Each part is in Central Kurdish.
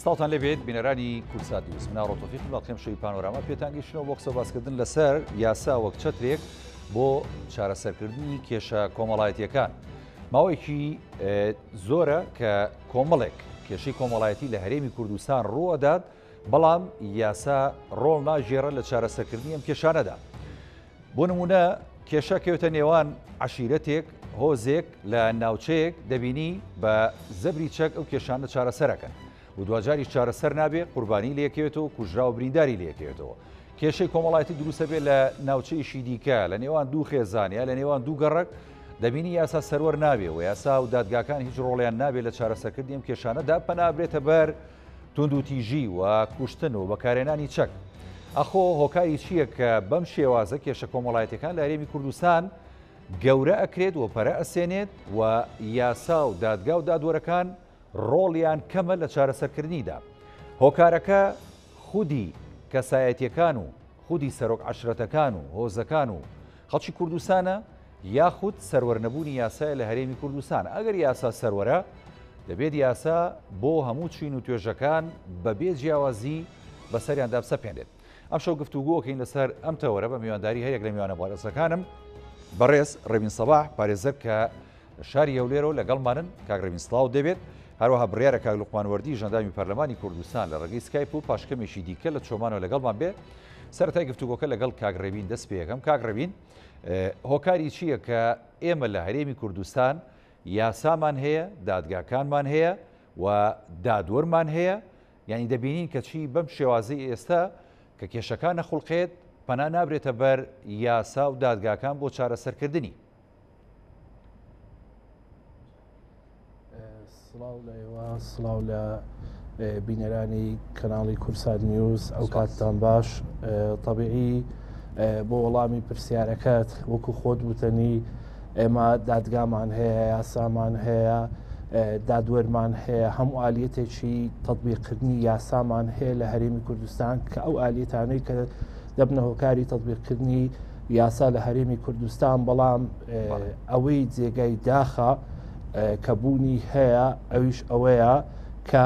سڵاوتان لێبێت بینەرانی کوردسات نیوز من ئاڕۆ تۆفیقم لە ئەڵقەی شەوی پانۆراما پێتان گەیشتنەوە بۆ قسە باسکردن لەسەر یاسا وەک چەترێک بۆ چارەسەرکردنی کێشە کۆمەڵایەتیەکان ماوەیەکی زۆرە کە کۆمەڵێک کێشەی کۆمەڵایەتی لە هەرێمی کوردستان ڕووەدات بەڵام یاسا ڕۆڵ ناگێڕە لە چارەسەرکردنی ئەم کێشانەدا بۆ نمونە کێشە کەوتە نێوان عەشیرەتێک، هۆزێک لە ناوچەیەک دەبینی بە زەبری چەک ئەو کێشانە چارەسەرەکەن و دواجاریش چارەسەر نابێ قوربانی لێکەوێتەوە کوژرا و برینداری لێکەوێتەوە. کێشەی کۆمەڵایەتی دروستەبێ لە ناوچەیەکی دیکە لە نێوان دوو خێزان یا لە نێوان دوو گەڕەک دەبینی یاسا سەروەر نابێ و یاسا و دادگاکان هیچ ڕۆڵیان نابێ لە چارەسەرکردنی ئەم کێشانەدا پەنابرێتە بەر توندوتیژی و کوشتن و بەکارهێنانی چەک. ئاخۆ هۆکاری چییە کە بەم شێوازە کێشە کۆمەڵایەتیەکان لە هەرێمی کوردستان گەورە ئەکرێت و پەرە ئەسێنێت و یاسا و دادگا و دادوەرەکان ڕۆڵیان کەمە لە چارەسەرکردنیدا؟ هۆکارەکە خودی کەسایەتیەکان و خودی سەرۆک عەشرەتەکان و هۆزەکان و خەڵکی کوردستانە یاخود سەروەرنەبوونی یاسایە لە هەرێمی کوردستان؟ ئەگەر یاسا سەروەرە دەبێت یاسا بۆ هەموو چین و توێژەکان بەبێ جیاوازی بەسەریاندا بسەپێنرێت. ئەمشەو گفتوگۆکەین لەسەر ئەم تەوەرە بە میوانداری هەریەک لە میوانە بەڕێزەکانم بەڕێز ڕێبین سەباح پارێزەر کە شاری هەولێرەوە لەگەڵمانن. کاک ڕێبین سڵاو دەبێت. هەروەها بڕیارە کاک لوقمان وەردی ژەندامی پەرلەمانی کوردستان لە ڕێگەی سکایپ و پاش کەمێکی دیکە لە چۆمانەوە لەگەڵمان بێ. سەرەتای گفتوگۆکە لەگەڵ کاک ڕێبین دەست پێ ئەکەم. کاک ڕێبین هۆکاری چییە کە ئێمە لە هەرێمی کوردستان یاسامان هەیە، دادگاکانمان هەیە و دادوەرمان هەیە، یانی دەبینین کەچی بەم شێوازەی ئێستا کە کێشەکان نەخوڵقێت پەنا نابرێتە بەر یاسا و دادگاکان بۆ چارەسەرکردنی. سڵاو لە ئێوە، سڵاو لە بینەرانی کەناڵی کورسات نیوز، ئەو کاتتان باش. تەبیعی بۆ وەڵامی پرسیارەکەت وەکو خۆت وتەنی ئێمە دادگامان هەیە، یاسامان هەیە، دادوەرمان هەیە، هەموو ئالیەتێکی تەطبیقکردنی یاسامان هەیە لە هەرێمی کوردستان کە ئەو ئالیەتانەی کە دەبنە هۆکاری تەطبیقکردنی یاسا لە هەرێمی کوردستان، بەڵام ئەوەی جێگای داخە کە بوونی هەیە ئەویش ئەوەیە کە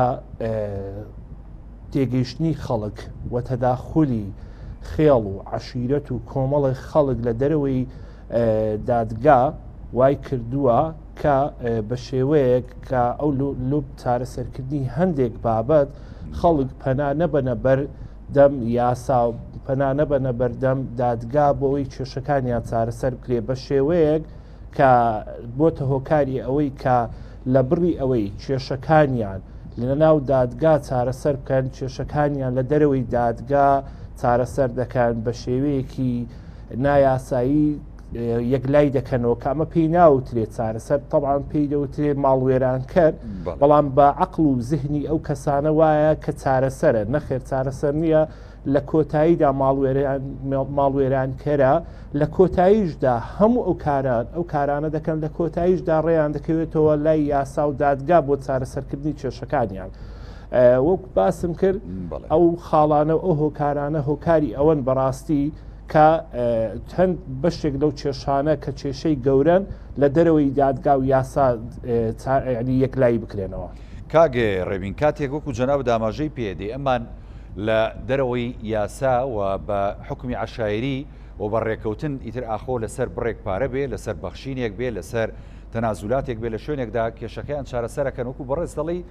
تێگەیشتنی خەڵک و تەداخلی خێڵ و عەشیرەت و کۆمەڵی خەڵک لە دەرەوەی دادگا وای کردووە کە بە شێوەیەک کە ئەو لوب چارەسەرکردنی هەندێک بابەت خەڵک پەنا نەبەنە بەر دەم یاسا و پەنا نەبەنە بەردەم دادگا بۆ ئەوەی کێشەکانیان چارەسەر بکرێت بە شێوەیەک کە بۆتە هۆکاری ئەوەی کە لە بڕی ئەوەی کێشەکانیان لەناو دادگا چارەسەر بکەن کێشەکانیان لە دەرەوەی دادگا چارەسەر دەکەن بە شێوەیەکی نایاسایی یەکلای دەکەنەوە کە ئەمە پێی ناوترێت چارەسەر تەبعەن پێی دەوترێت ماڵوێرانکەر بەڵام بە عقل و زهنی ئەو کەسانە وایە کە چارەسەرە نەخێر چارەسەر نییە لە کۆتاییدا ماڵوێرانکەرە لە کۆتاییشدا هەموو ئەو کاران ئەو کارانە دەکەن لە کۆتاییشدا ڕێیان دەکەوێتەوە لای یاسا و دادگا بۆ چارەسەرکردنی کێشەکانیان. وەک باسم کرد ئەو خاڵانە و ئەو هۆکارانە هۆکاری ئەوەن بەڕاستی کە چەند بەشێک لەو کێشانە کە کێشەی گەورەن لە دەرەوەی دادگا و یاسا یەکلایی بکرێنەوە. کاک ڕێبین کاتێک وەکو جەنابت ئاماژەی پێ دەی ئەمان لە دەرەوەی یاسا و بە حوکمی عەشایری و بە ڕێکەوتن ئیتر ئاخۆ لەسەر بڕێک پارە بێ لەسەر بەخشینێک بێ لەسەر تەنازولاتێک بێ لە شوێنێکدا کێشەکەیان چارەسەرەکەن وەکو بەڕێز دەڵێی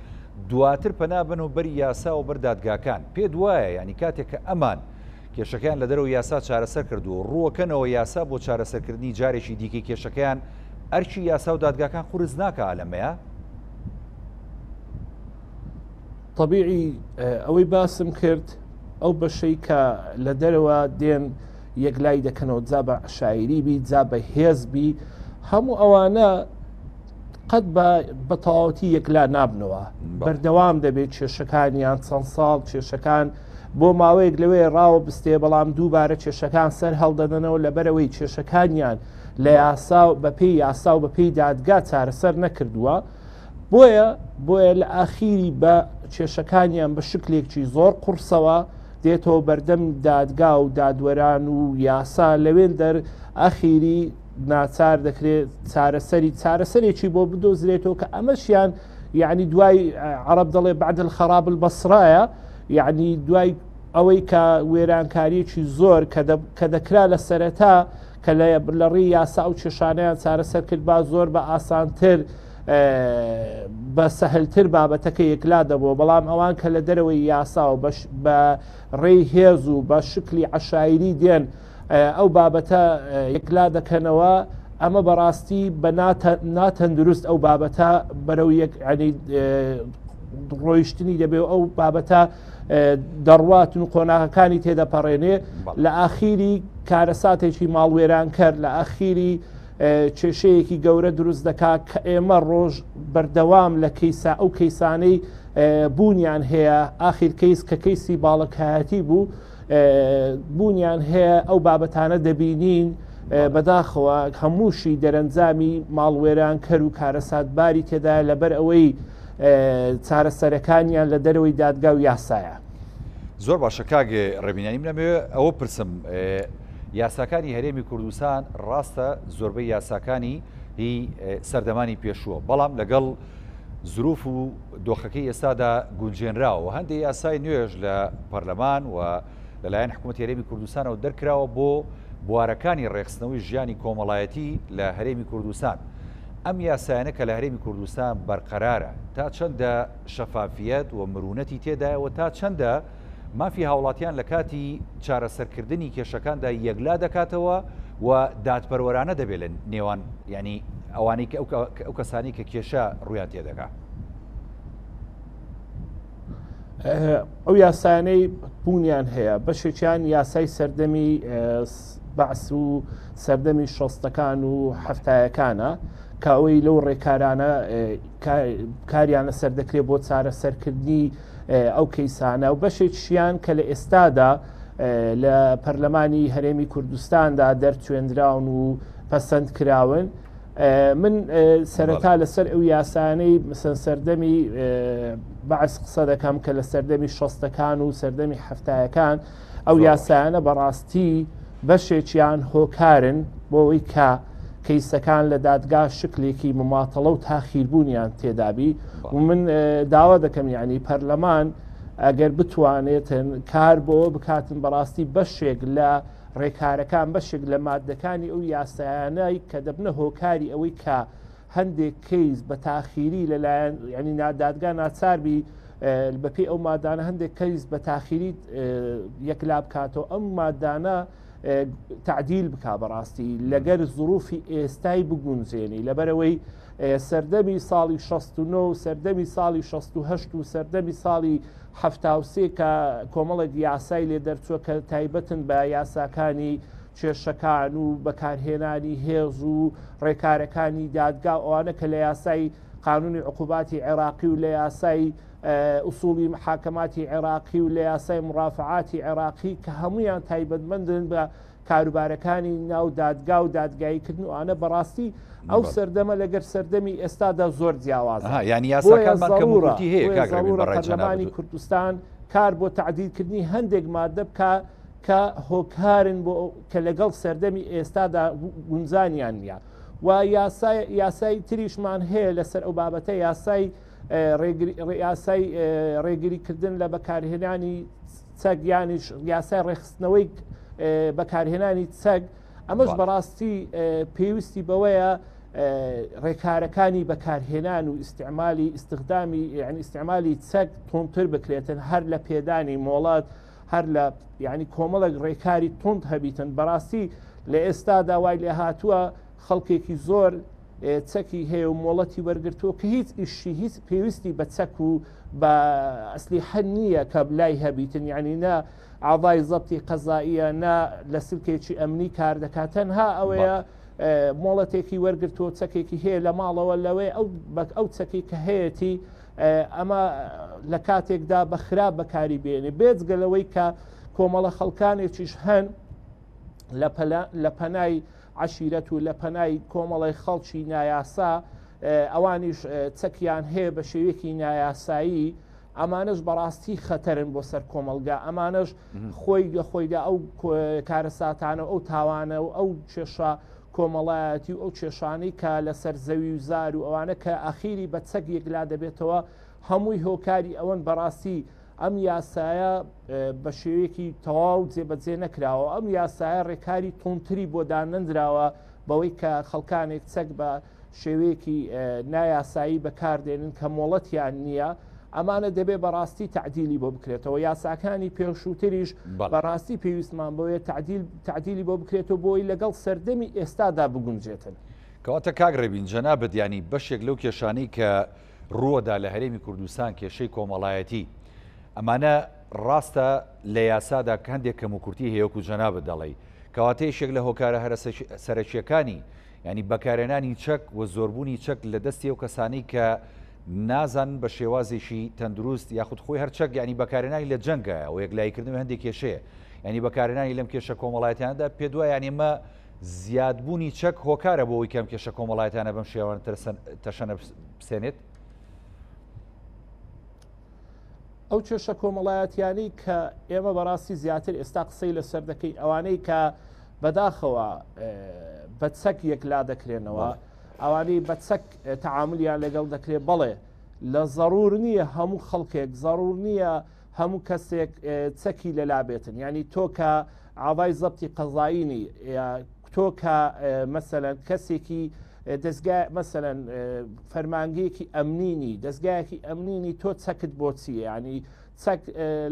دواتر پەنا بن و بەر یاسا و بەر دادگاکان پێت وایە یانی کاتێک کە ئەمان کێشەکەیان لە دەرەوەی یاسا چارەسەر کردووە و ڕووەکەنەوە یاسا بۆ چارەسەرکردنی جارێکی دیکەی کێشەکەیان، ئەرکی یاسا و دادگاکان قورس ناکا لەمەیا؟ تەبیعی ئەوەی باسم کرد ئەو بەشەی کە لە دەرەوە دێن یەکلای دەکەنەوە جا بە عەشایری بی جا بە هێز بی هەموو ئەوانە قەت بە تەواوەتی یەکلا نابنەوە بەردەوام دەبێت کێشەکانیان چەند ساڵ کێشەکان بۆ ماوەیەک لەوێ ڕاوە بستێ بەڵام دووبارە کێشەکان سەر هەڵدەدەنەوە لەبەرەوەی کێشەکانیان لە یاسا و بەپێی یاسا و بەپێی دادگا چارەسەر نەکردووە بۆیە بۆیە لە ئاخیری بە کێشەکانیان بە شکلێکی زۆر قوڕسەوە دێتەوە بەردەم دادگا و دادوەران و یاسا لەوێن دەر ئاخیری ناچار دەکرێت چارەسەری چارەسەرێکی بۆ بدۆزرێتەوە کە ئەمەشیان یعنی دوای عرب دەڵێ بعد الخراب البصرایە یعنی دوای ئەوەی کە وێرانکاریەکی زۆر کە دەکرا لە سەرەتا کە لە ڕێی یاسا ئەو کێشانەیان چارەسەر کرد با زۆر بە ئاسانتر بە سەهلتر بابەتەکە یەکلا دەبووە بەڵام ئەوان کە لە دەرەوەی یاسا و بە ڕێی هێز و بە شکلی عشاعری دێن ئەو بابەتە یەکلا دەکەنەوە ئەمە بەڕاستی بە ناتەندروست ئەو بابەتە بەرەو یەک ینی ڕۆیشتنی دەبێ و ئەو بابەتە دەڕواتن و قۆناغەکانی تێدەپەڕێنێ لە ئاخیری کارەساتێکی ماڵوێرانکەر لە ئاخیری کێشەیەکی گەورە دروست دەکات کە ئێمە ڕۆژ بەردەوام لە کەیسا ئەو کەیسانەی بوونیان هەیە ئاخیر کەیس کە کەیسی باڵەکایەتی بوو بوونیان هەیە ئەو بابەتانە دەبینین بەداخەوە هەمووشی دەرەنجامی ماڵوێرانکەر و کارەساتباری تێدایە لەبەر ئەوەی چارەسەرەکانیان لە دەرەوەی دادگا و یاسایە. زۆر باشە کاک ڕێبینانی من ئەمەوێ ئەوە پرسم یاساکانی هەرێمی کوردستان ڕاستە زۆربەی یاساکانی هی سەردەمانی پێشووە بەڵام لەگەڵ زروف و دۆخەکەی ئێستادا گونجێنراوە هەندێک یاسای نوێژ لە پەرلەمان و لەلایەن حکوومەتی هەرێمی کوردستانەوە دەرکراوە بۆ بوارەکانی ڕێکخستنەوەی ژیانی کۆمەڵایەتی لە هەرێمی کوردستان. ئەم یاسایانە کە لە هەرێمی کوردستان بەرقەرارە تا چەندە شەفافیەت و مرونەتی تێدایە و تا چەندە مافی هاوڵاتیان لە کاتی چارەسەرکردنی کێشەکاندا یەکلا دەکاتەوە و دادپەروەرانە دەبێت لە نێوان یعنی ئەوانەی کە ئەو کەسانی کە کێشە ڕویان تێدەکا. ئەو یاسایانەی بوونیان هەیە بەشێکیان یاسای سەردەمی بەعس و سەردەمی شەستەکان و هەفتایەکانە کە ئەوەی لەو ڕێکارانە کاریان لەسەر دەکرێت بۆ چارەسەرکردنی ئەو کەیسانە و بەشێکیان کە لە ئێستادا لە پەرلەمانی هەرێمی کوردستاندا دەرچێنراون و پەسەند کراون من سەرەتا لەسەر ئەو یاسانەی مثەن سەردەمی بەعس قسە دەکەم کە لە سەردەمی شەستەکان و سەردەمی هەفتایەکان ئەو یاسایانە بەڕاستی بەشێکیان هۆکارن بۆ ئەوەی کە کەیسەکان لە دادگا شکلێکی مماتەڵە و تاخیربوونیان تێدابی و من داوا دەکەم یعنی پەرلەمان ئەگەر بتوانێتن کار بۆ بکاتن بەڕاستی بەشێک لە ڕێکارەکان بەشێک لە ماددەکانی ئەو یاسایانەی کە دەبنە هۆکاری ئەوەی کە هەندێک کەیس بە تاخیری لەلایەن ینی نادادگا ناچاربی بەپێی ئەو مادانە هەندێک کەیس بە تاخیری یەکلا بکاتەوە ئەم مادانە تعدیل بک بەڕاستی لەگەر زروفی ئێستای بگونجێنی لەبەرەوەی سەردەمی ساڵی 69 سەردەمی ساڵی 68 و سەردەمی ساڵی 73 کە کۆمەڵێک یاسای لێ دەرچووە کە تایبەتن بە یاساکانی کێشەکان و بەکارهێنانی هێز و ڕێکارەکانی دادگا ئەوانە کە لە یاسای قانونی عقوباتی عێراقی و لە یاسای ئوسوڵی محاکەماتی عێراقی و لە یاسای مڕافعاتی عێراقی کە هەمویان تایبەتمەندن بە کاروبارەکانی ناو دادگا و دادگاییکردن و ئەوانە بەڕاستی ئەو سەردەمە لەگەر سەردەمی ئێستادا زۆر جیاوازە یانی یاساکانمان کەموکورتی هەیە کاک ڕێبین بۆیە زەڕوڕە بەڕای جەنابت پەرلەمانی کوردستان کار بۆ تەعدیلکردنی هەندێک مادە بکا کە هۆکارن بۆ کە لەگەڵ سەردەمی ئێستادا گونجانیان نییە و یاسای یاسای تریشمان هەیە لەسەر ئەو بابەتە یاسای یاسای ڕێگریکردن لە بەکارهێنانی چەک یانیش یاسای ڕێکخستنەوەی بەکارهێنانی چەک ئەمەش بەڕاستی پێویستی بەوەیە ڕێکارەکانی بەکارهێنان و ئیسیعمالی ئیسیخدامی یعنی ئیسیعمالی چەک تونتر بکرێتن هەر لە پێدانی مۆڵەت هەر لە یعنی کۆمەڵێک ڕێکاری تند هەبیتن بەڕاستی لە ئێستادا وای لێ هاتووە خەڵکێکی زۆر چەکی هەیە و مۆڵەتی وەرگرتووە کە هیچ ئیشی هیچ پێویستی بە چەک و بە ئەسلیحە نییە کە لای هەبیتن یعنی نە ئاضای زەبتی قەزاییە نە لە سلکێکی ئەمنی کار دەکات تەنها ئەوەیە مۆڵەتێکی وەرگرتووە چەکێکی هەیە لە ماڵەوە لەوەی ئەو بەک ئەو چەکی کە هەیەتی ئەمە لە کاتێکدا بە خراپ بەکاری بێنێ بێجگە لەوەی کە کۆمەڵە خەڵکانێکیش هەن لە پەنای عەشیرەت و لە پەنای کۆمەڵی خەڵکی نایاسا ئەوانیش چەکیان هەیە بە شێوەیەکی نایاسایی ئەمانەش بەڕاستی خەتەرن بۆ سەر کۆمەڵگا ئەمانەش خۆی لە خۆیدا ئەو کارەساتانە و ئەو تاوانە و ئەو کێشە. کۆمەڵایەتی و ئەو کێشانەی کە لەسەر زەوی و زار و ئەوانە کە ئەخیری بە چەک یەکلا دەبێتەوە هەمووی هۆکاری ئەوەن بەڕاستی ئەم یاسایە بە شێوەیەکی تەواو جێبەجێ نەکراوە ئەم یاسایە ڕێکاری توندتری بۆ دانەندراوە بەوەی کە خەڵکانێک چەک بە شێوەیەکی نایاسایی بەکاردێنن کە مۆڵەتیان نییە ئەمانە دەبێ بەڕاستی تعدیلی بۆ بکرێتەوە یاساکانی پێشووتریش بەڕاستی پێویستمان بۆیە تعدیل تعدیلی بۆ بکرێتەوە بۆی لەگەڵ سەردەمی ئێستادا بگونجێتن. کەواتە کاک ڕێبین جەنابت یانی بەشێک لەو کێشانەی کە ڕووەدا لە هەرێمی کوردستان کێشەی کۆمەڵایەتی ئەمانە ڕاستە لە یاسادا هەندێک کەموکورتی هەیە وەکو جەنابت دەڵێی کەواتە یەکێک لە هۆکارە هەرە سەرەکیەکانی یانی بەکارهێنانی چەک و زۆربوونی چەک لە دەستی ئەو کەسانەی کە نازانن بە شێوازێکی تەندروست یاخود خۆی هەر چەک یانی بەکارهێنانی لە جەنگە و یەکلاییکردنەوەی هەندێک کێشەیە یانی بەکارهێنانی لەم کێشە کۆمەڵایەتیانەدا پێ دوای یانی ئەمە زیادبوونی چەک هۆکارە بۆ ئەوەی کە ئەم کێشە کۆمەڵایەتیانە بەم شێوانە تەشەنە بسێنێت؟ ئەو کێشە کۆمەڵایەتیانەی کە ئێمە بەڕاستی زیاتر ئێستا قسەی لەسەر دەکەین ئەوانەی کە بەداخەوە بە چەک یەکلا دەکرێنەوە ئەوانەی بە چەک تەعاملیان لەگەڵ دەکرێت بەڵێ لە زەرور نییە هەموو خەڵکێک زەرور نییە هەموو کەسێک چەکی لەلا بێتن ینی تۆ کە ئاوای زەبتی قەزایینی تۆ کە مەسەلەن کەسێکی دەستگا مەسەلەن فەرمانگەیەکی ئەمنینی دەستگایەکی ئەمنینی تۆ چەکت بۆ چییە ینی چەک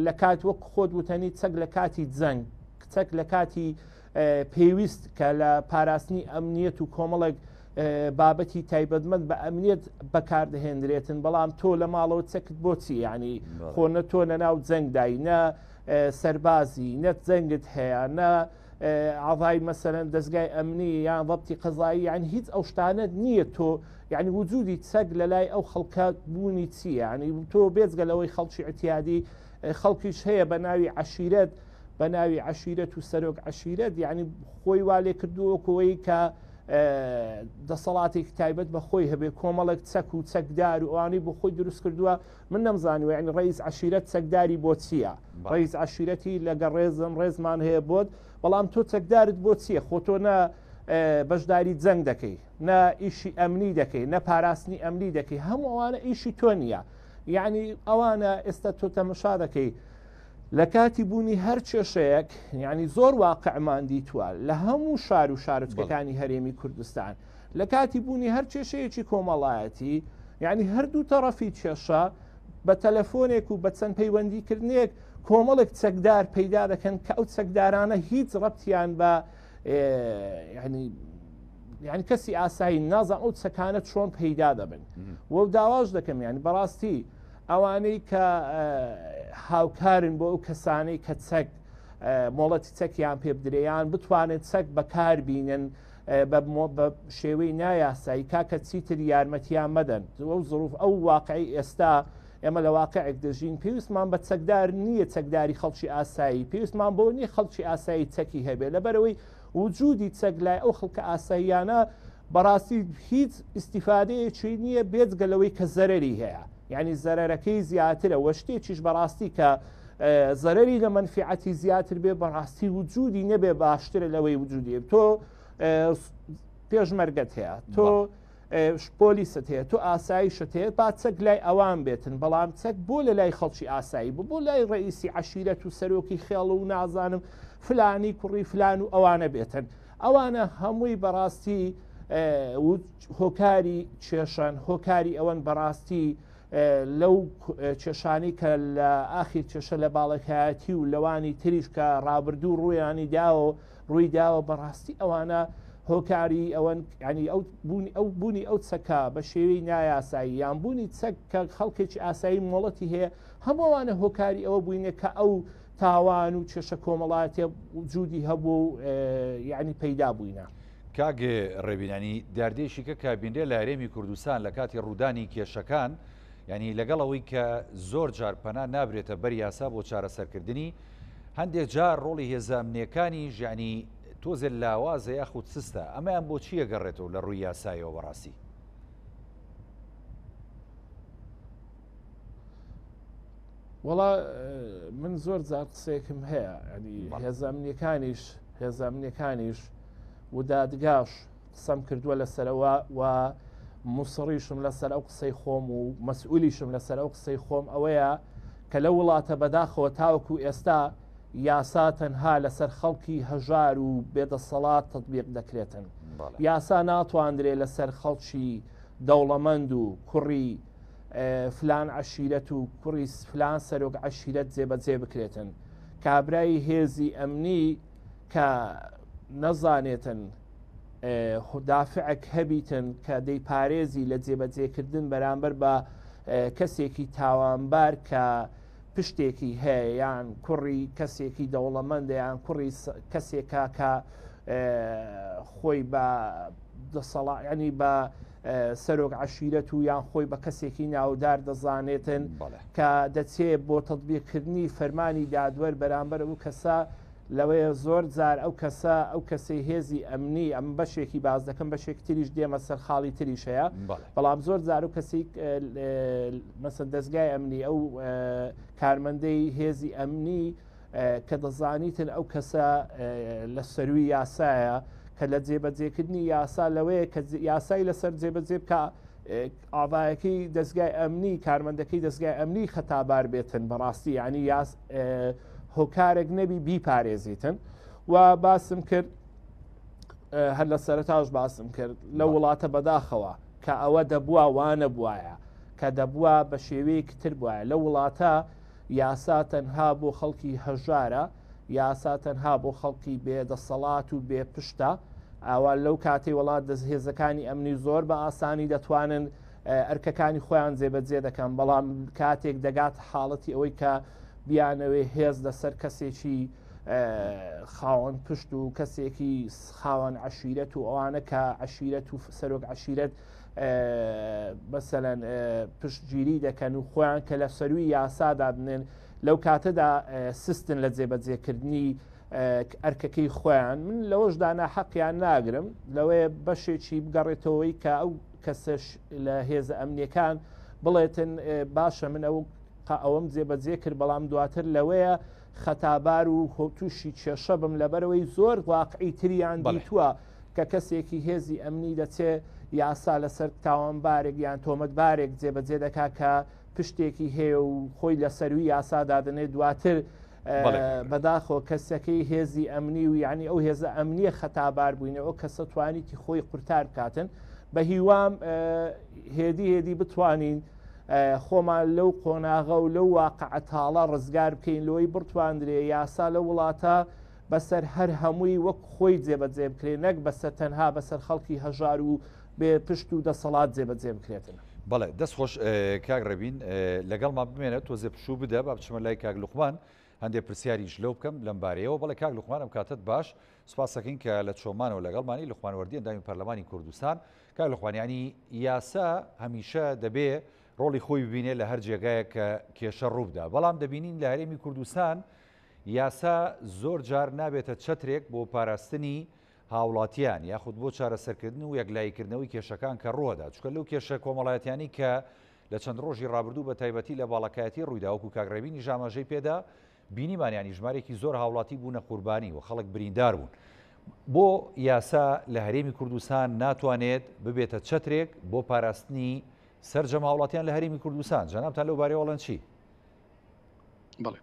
لە کات وەک خۆت وتەنی چەک لە کاتی جەنگ چەک لە کاتی پێویست کە لە پاراستنی ئەمنیەت و کۆمەڵێک بابەتی تایبەتمەند بە ئەمنیەت بەکاردەهێنرێتن بەڵام تۆ لە ماڵەوە چەکت بۆچی ینی خۆ نە تۆ لە ناو جەنگدای نە سەربازی نە جەنگت هەیە نە ئاڤای مەسەلەن دەزگای ئەمنی یان ضبطی قەزایی یان هیچ ئەو شتانەت نییە تۆ یعنی وجودی چەک لە لای ئەو خەڵکە بوونی چییە یعنی تۆ بێجگە لەوەی خەڵکی اعتیادی خەڵکیش هەیە بە ناوی عەشیرەت بە ناوی عەشیرەت و سەرۆک عەشیرەت یعنی خۆی وا لێ کردووە کۆی کە دەسەڵاتێکی تایبەت بە خۆی هەبێ کۆمەڵێک چەک و چەکدار و ئەوانەی بۆ خۆی دروست کردووە من نەمزانیوە یعنی ڕئیس عەشیرەت چەکداری بۆ چییە؟ ڕئیس عەشیرەتی لەگە ڕێزم ڕێزمان هەیە بۆت بەڵام تۆ چەکدارت بۆ چییە خۆ تۆ نە بەشداری جەنگ دەکەی نە ئیشی ئەمنی دەکەی نە پاراستنی ئەمنی دەکەی هەموو ئەوانە ئیشی تۆ نییە یعنی ئەوانە ئێستا تۆ تەمەشا دەکەی لە کاتی بوونی هەر کێشەیەک یعنی زۆر واقعمان دیتوە لە هەموو شار و شارۆچکەکانی هەرێمی کوردستان لە کاتی بوونی هەر کێشەیەکی کۆمەڵایەتی یعنی هەردوو تەڕەفی کێشە بە تەلەفۆنێک و بە چەند پەیوەندیکردنێک کۆمەڵێک چەکدار پەیدا دەکەن کە ئەو چەکدارانە هیچ ڕەبتیان بە ینی یعنی کەسی ئاسایی نازان ئەو چەکانە چۆن پەیدا دەبن و داواش دەکەم یعنی بەڕاستی ئەوانەی کە هاوکارن بۆ ئەو کەسانەی کە چەک مۆڵەتی چەکیان پێ بدرێیان بتوانێت چەک بەکار بینن بە شێوەی نایاسایی کاکە چیتر یارمەتیان مەدەن ئەو زروف ئەو واقعی ئێستا ئێمە لە واقعێک دەژین پێویستمان بە چەکدار نییە چەکداری خەڵکی ئاسایی پێویستمان بۆ نییە خەڵکی ئاسایی چەکی هەبێ لەبەرەوەی وجودی چەک لای ئەو خەڵکە ئاساییانە بەڕاستی هیچ ئیسیفادەیەکی نییە بێجگە لەوەی کە زەرەری هەیە یعنی زەرەرەکەی زیاترە وە شتێکیش بەڕاستی کە زەرەری لە مەنفعەتی زیاتر بێ بەڕاستی وجودی نەبێ باشترە لەوەی وجودی تۆ پێشمەرگەت هەیە تۆ پۆلیست هەیە تۆ ئاسایشت هەیە با چەک لای ئەوان بێتن بەڵام چەک بۆ لە لای خەڵکی ئاسایی بوو بۆ لای ڕئیسی عەشیرەت و سەرۆکی خێڵ و نازانم فلانی کوڕی فلان و ئەوانە بێتن ئەوانە هەمووی بەڕاستی هۆکاری کێشەن هۆکاری ئەوەن بەڕاستی لەو کێشانی کە لە ئاخیر کێشە لە باڵەکایەتی و لەوانی تریش کە ڕابردوو ڕوویانی داوە ڕووی داوە بەڕاستی ئەوانە هۆکاری ئەوەن ینی ئەو بوونی ئەو بوونی ئەو چەکە بە شێوەی نایاسایی یان بوونی چەک کە خەڵکێکی ئاسایی مۆڵەتی هەیە هەمووانە هۆکاری ئەوە بووینە کە ئەو تاوان و کێشە کۆمەڵاتیە جودی هەبوو و یعنی پەیدا بووینە. کاک ڕێبین ینی دیاردەیەکی کە کە بینرێ لە هەرێمی کوردستان لە کاتی ڕوودانی کێشەکان ینی لەگەڵ ئەوەی کە زۆر جار پەنا نابرێتە بەر یاسا بۆ چارەسەرکردنی هەندێک جار ڕۆڵی هێزە ئەمنیەکانی ژیانی تۆزێ لاوازە یاخود سستە ئەمەیان بۆ چییە گەڕێتەوە لە ڕووی یاسایەوە بەڕاستی؟ وەڵا من زۆر جار قسەیەکم هەیە ینی هێزە ئەمنیەکانیش هێزە ئەمنیەکانیش و دادگاش. قسەم کردووە لەسەرەوە و موسڕیشم لەسەر ئەو قسەی خۆم و مەسئولیشم لەسەر ئەو قسەی خۆم ئەوەیە کە لەو وڵاتە بەداخەوە تاوەکو ئێستا یاسا تەنها لەسەر خەڵکی هەژار و بێدەسەڵات تەتبیق دەکرێتن. یاسا ناتواندرێ لەسەر خەڵکی دەوڵەمەند و کوڕی فلان عەشیرەت و کوڕی فلان سەرۆک عەشیرەت جێبەجێ بکرێتن. کابرای هێزی ئەمنی کە نەزانێتن دافعێک هەبیتن کە دەیپارێزی لە جێبەجێکردن بەرامبەر بە کەسێکی تاوانبار کە پشتێکی هەیە یان کوڕی کەسێکی دەوڵەمەندە یان کوڕی کەسێکە کە خۆی بە دەسەڵا ینی بە سەرۆک عشیرەت و یان خۆی بە کەسێکی ناودار دەزانێتن کە دەچێ بۆ تەطبیقکردنی فەرمانی دادوەر بەرامبەر ئەو کەسە لەوەیە زۆر جار ئەو کەسە ئەو کەسەی هێزی ئەمنی ئەم بەشێکی باز دەکەم بەشێک تریش دێمە سەر خاڵی تریش هەیە بەڵام زۆر جار و کەسی مەسەن دەستگای ئەمنی ئەو کارمەندەی هێزی ئەمنی کە دەزانیتن ئەو کەسە لە سەروی یاسایە کە لە جێبەجێکردنی یاسا لەوەیە کە یاسای لەسەر جێبەجێ بکە ئاڤایەکەی دەزگای ئەمنی کارمەندەکەی دەزگای ئەمنی خەتابار بێتن بەڕاستی یعنی یاس هۆکارێک نەبی بیپارێزیتن و باسم کرد هەر لە سەرتاش باسم کرد لە وڵاتە بەداخەوە کە ئەوە دەبووە وانە بواە کە دەبووە بە شێوەیەکی تر بواە لە وڵاتە یاسا تەنها بۆ خەڵکی هەژارە یاسا تەنها بۆ خەڵکی بێ دەسەڵات و بێ پشتە، ئاوا لەو کاتەی وڵات دەست هێزەکانی ئەمنی زۆر بە ئاسانی دەتوانن ئەرکەکانی خۆیان جێبەجێ دەکەن، بەڵام کاتێک دەگات حاڵەتی ئەوەی کە بیانەوێ هێز لەسەر کەسێکی خاوەن پشت و کەسێکی خاوەن عەشیرەت و ئەوانە کە عەشیرەت و سەرۆک عەشیرەت مەسەلەن پشتگیری دەکەن و خۆیان کە لە سەروی یاسادا بنێن لەو کاتەدا سستن لە جێبەجێکردنی ئەرکەکەی خۆیان من لەوەشدا ناحەقیان ناگرم لەوەیە بەشێکی بگەڕێتەوەی کە ئەو کەسەش لە هێزە ئەمنیەکان بڵێتن باشە من ئەو ئەوەم جێبەجێ کرد بەڵام دواتر لەوەیە خەتابار و تووشی کێشە بم لەبەرەوەی زۆر واقعی تریان دیتووە کە کەسێکی هێزی ئەمنی دەچێ یاسا لەسەر تاوانبارێک یان تۆمەتبارێک جێبەجێ دەکا کە پشتێکی هەیە و خۆی لە سەروی یاسا دادەنێت دواتر بەداخەوە کەسەکەی هێزی ئەمنی و یعنی ئەو هێزە ئەمنیە خەتابار بووینە ئەو کەسە توانیتی خۆی قورتار بکاتن بە هیوام هێدی هێدی بتوانین خۆمان لەو قۆناغە و لەو واقعە تاڵە ڕزگار بکەین لەوەی بڕتواندرێ یاسا لە وڵاتە بەسەر هەر هەمووی وەک خۆی جێبەجێ بکرێ نەک بەسەر تەنها بەسەر خەڵکی هەژار و بێ پشت و دەسەڵات جێبەجێ بکرێتن. بەڵێ دەست خۆش کاک ڕێبین لەگەڵمان بمێنە تۆزێ پشوو بدە با بچمە لای کاک لوقمان هەندێک پرسیاریش لەو بکەم لەم بارەیەوە بەڵێ کاک لوقمان ئەم کاتت باش سپاس دەکەین کە لە چۆمانەوە لەگەڵمانی لوقمان وەردی ئەندامی پەرلەمانی کوردستان کاک لوقمان یانی یاسا هەمیشە دەبێ ڕۆڵی خۆی ببینێ لە هەر جێگایەک کە کێشە ڕووبدا بەڵام دەبینین لە هەرێمی کوردستان یاسا زۆر جار نابێتە چەترێک بۆ پاراستنی هاوڵاتیان یاخود بۆ چارەسەرکردن و یەکلاییکردنەوەی کێشەکان کە ڕووەدا چونکە لەو کێشە کۆمەڵایەتیانەی کە لە چەند ڕۆژی ڕابردوو بە تایبەتی لە باڵەکایەتی ڕوویدا وەکو کاک ڕێبینیش ئاماژەی پێدا بینیمان یانی ژمارێکی زۆر هاوڵاتی بوونە قوربانی و خەڵک بریندار بوون بۆ یاسا لە هەرێمی کوردستان ناتوانێت ببێتە چەترێک بۆ پاراستنی سەرجەم هاوڵاتیان لە هەرێمی کوردستان جەنابتان لەو بارەیەوە ئەڵێن چی؟ بەڵێ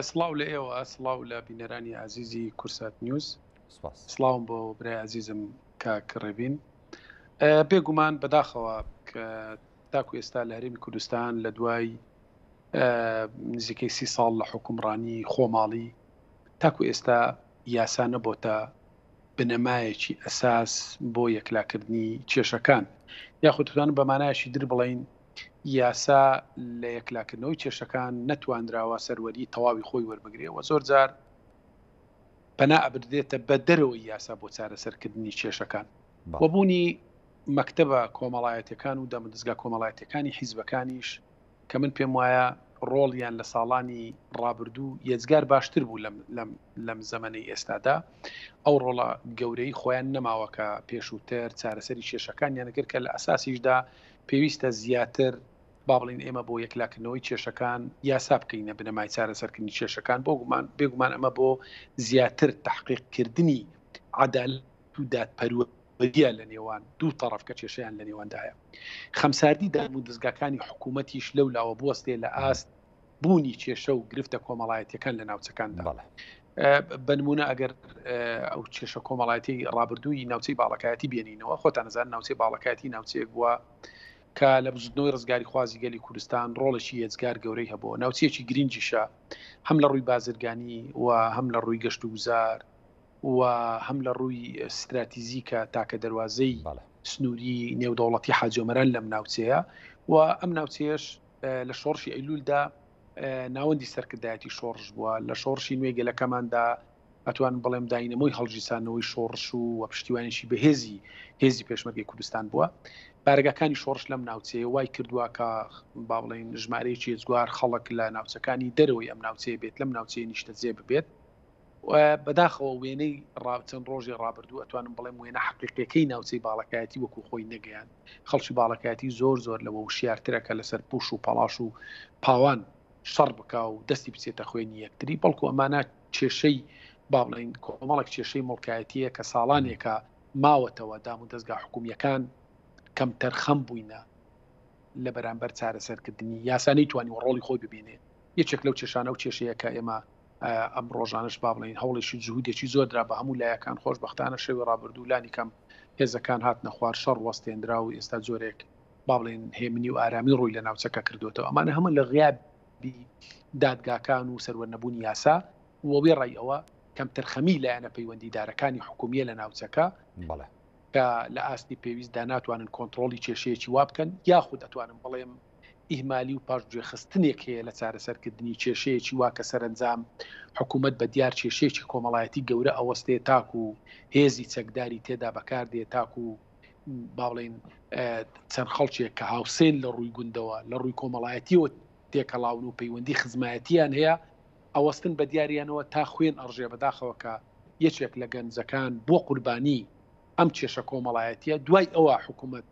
سڵاو لە ئێوە سڵاو لە بینەرانی ئازیزی کورسات نیوز سڵاوم بۆ برای ئازیزم کاک ڕێبین بێگومان بەداخەوە کە تاکو ئێستا لە هەرێمی کوردستان لە دوای نزیکەی سی ساڵ لە حکومڕانی خۆماڵی تاکو ئێستا یاسا نەبۆتە بنەمایەکی ئەساس بۆ یەکلاکردنی کێشەکان یاخود توانم بە مانایەکی در بڵین یاسا لە یەکلاکردنەوەی کێشەکان نەتوانراوە سەروەری تەواوی خۆی وەربگرێ و زۆر جار پەنا ئەبردرێتە بە دەرەوەی یاسا بۆ چارەسەرکردنی کێشەکان و بوونی مەکتەبە کۆمەڵایەتەکان و دامودەزگا کۆمەڵایەتەکانی حیزبەکانیش کە من پێم وایە ڕۆڵیان لە ساڵانی ڕابردوو یەجگار باشتر بوو لەم لەم لەم زەمەنەی ئێستادا ئەو ڕۆڵە گەورەی خۆیان نەماوە کە پێشووتر چارەسەری کێشەکانیان کرد کە لە ئەساسیشدا پێویستە زیاتر با بڵین ئێمە بۆ یەکلاکردنەوەی کێشەکان یاسا بکەینە بنەمای چارەسەرکردنی کێشەکان بۆ گومان بێگومان ئەمە بۆ زیاتر تحقیقکردنی عەدالەت و دادپەروەری. دادپەروەریە لە نێوان دوو تەڕەف کە کێشەیان لە نێواندایە. خەمساردی دام و دەزگاکانی حکوومەتیش لەو لاوە بوەستێ لە ئاست بوونی کێشە و گرفتە کۆمەڵایەتیەکان لە ناوچەکاندا. بە نمونە ئەگەر ئەو کێشە کۆمەڵایەتی ڕابردووی ناوچەی باڵەکایەتی بێنینەوە، خۆتان ئەزانن ناوچەی باڵەکایەتی ناوچەیەک بووە کە لە بزوتنەوەی ڕزگاریخوازی گەلی کوردستان ڕۆڵێکی یەجگار گەورەی هەبووە، ناوچەیەکی گرنگیشە هەم لە ڕووی بازرگانی و هەم لە ڕووی گەشت و گوزار و هەم لە ڕووی ستراتیزی کە تاکە دەروازەی سنووری نێودەوڵەتی حاجۆمەران لەم ناوچەیە و ئەم ناوچەیەش لە شۆڕشی ئەیلولدا ناوەندی سەرکردایەتی شۆڕش بووە لە شۆڕشی نوێی گەلەکەماندا ئەتوانم بڵێم داینەمۆی هەڵگیرسانەوەی شۆڕش و و پشتیوانێکی بەهێزی هێزی پێشمەرگەی کوردستان بووە. بارەگاکانی شۆڕش لەم ناوچەیە وای کردووە کە با بڵێین ژمارەیەکی ئێجگار خەڵک لە ناوچەکانی دەرەوەی ئەم ناوچەیە بێت لەم ناوچەیە نیشتەجێ ببێت. بەداخەوە وێنەی چەند ڕۆژی ڕابردوو ئەتوانم بڵێم وێنە حەقیقیەکەی ناوچەی باڵەکایەتی وەکو خۆی نەگەیاند. خەڵکی باڵەکایەتی زۆر زۆر لەوە وشیارترە کە لەسەر پوش و پەڵاش و پاوان شەڕ بکا و دەستی بچێتە خوێنی یەکتری، بەڵکو ئەمانە کێشەی با بڵێین کۆمەڵێک کێشەی موڵکایەتییە کە ساڵانێکە ماوەتەوە، دامودەزگا حکومییەکان کەمتەرخەم بووینە لە بەرامبەر چارەسەرکردنی، یاسا نەیتوانیوە ڕۆڵی خۆی ببینێ، یەکێک لەو کێشانە ئەو کێشەیە کە ئێمە ئەم ڕۆژانەش با بڵێین هەوڵێکی جهودێکی زۆر درا بە هەموو لایەکان، خۆشبەختانە شەوی ڕابردوو لانیکەم هێزەکان هاتنە خوار، شەڕ وەستێنرا و ئێستا جۆرێک با بڵێین هێمنی و ئارامی ڕووی لە ناوچەکە کردوێتەوە. ئەمانە هەموو لە غیابی دادگاکان و سەروەر نەبوونی یاسا و وێڕای ئەوە کەمتەرخەمی لایەنە پەیوەندیدارەکانی حکومیە لە ناوچەکە کە لە ئاستی پێویستدا ناتوانن کۆنتڕۆڵی کێشەیەکی وا بکەن، یاخود ئەتوانم بڵێم ئیهمالی و پاشگوێخستنێک هەیە لە چارەسەرکردنی کێشەیەکی وا کە سەرەنجام حکوومەت بە دیار کێشەیەکی کۆمەڵایەتی گەورە ئەوەستێ تاکو هێزی چەکداری تێدا بەکاردێ تاکو با بڵێین چەند خەڵکێک کە هاوسێن لە ڕووی گوندەوە لە ڕووی کۆمەڵایەتیەوە تێکەڵاون و پەیوەندی خزمایەتیان هەیە ئەوەستن بە دیاریانەوە تا خوێن ئەڕژێ. بەداخەوە کە یەکێک لە گەنجەکان بووە قوربانی ئەم کێشە کۆمەڵایەتیە، دوای ئەوە حکوومەت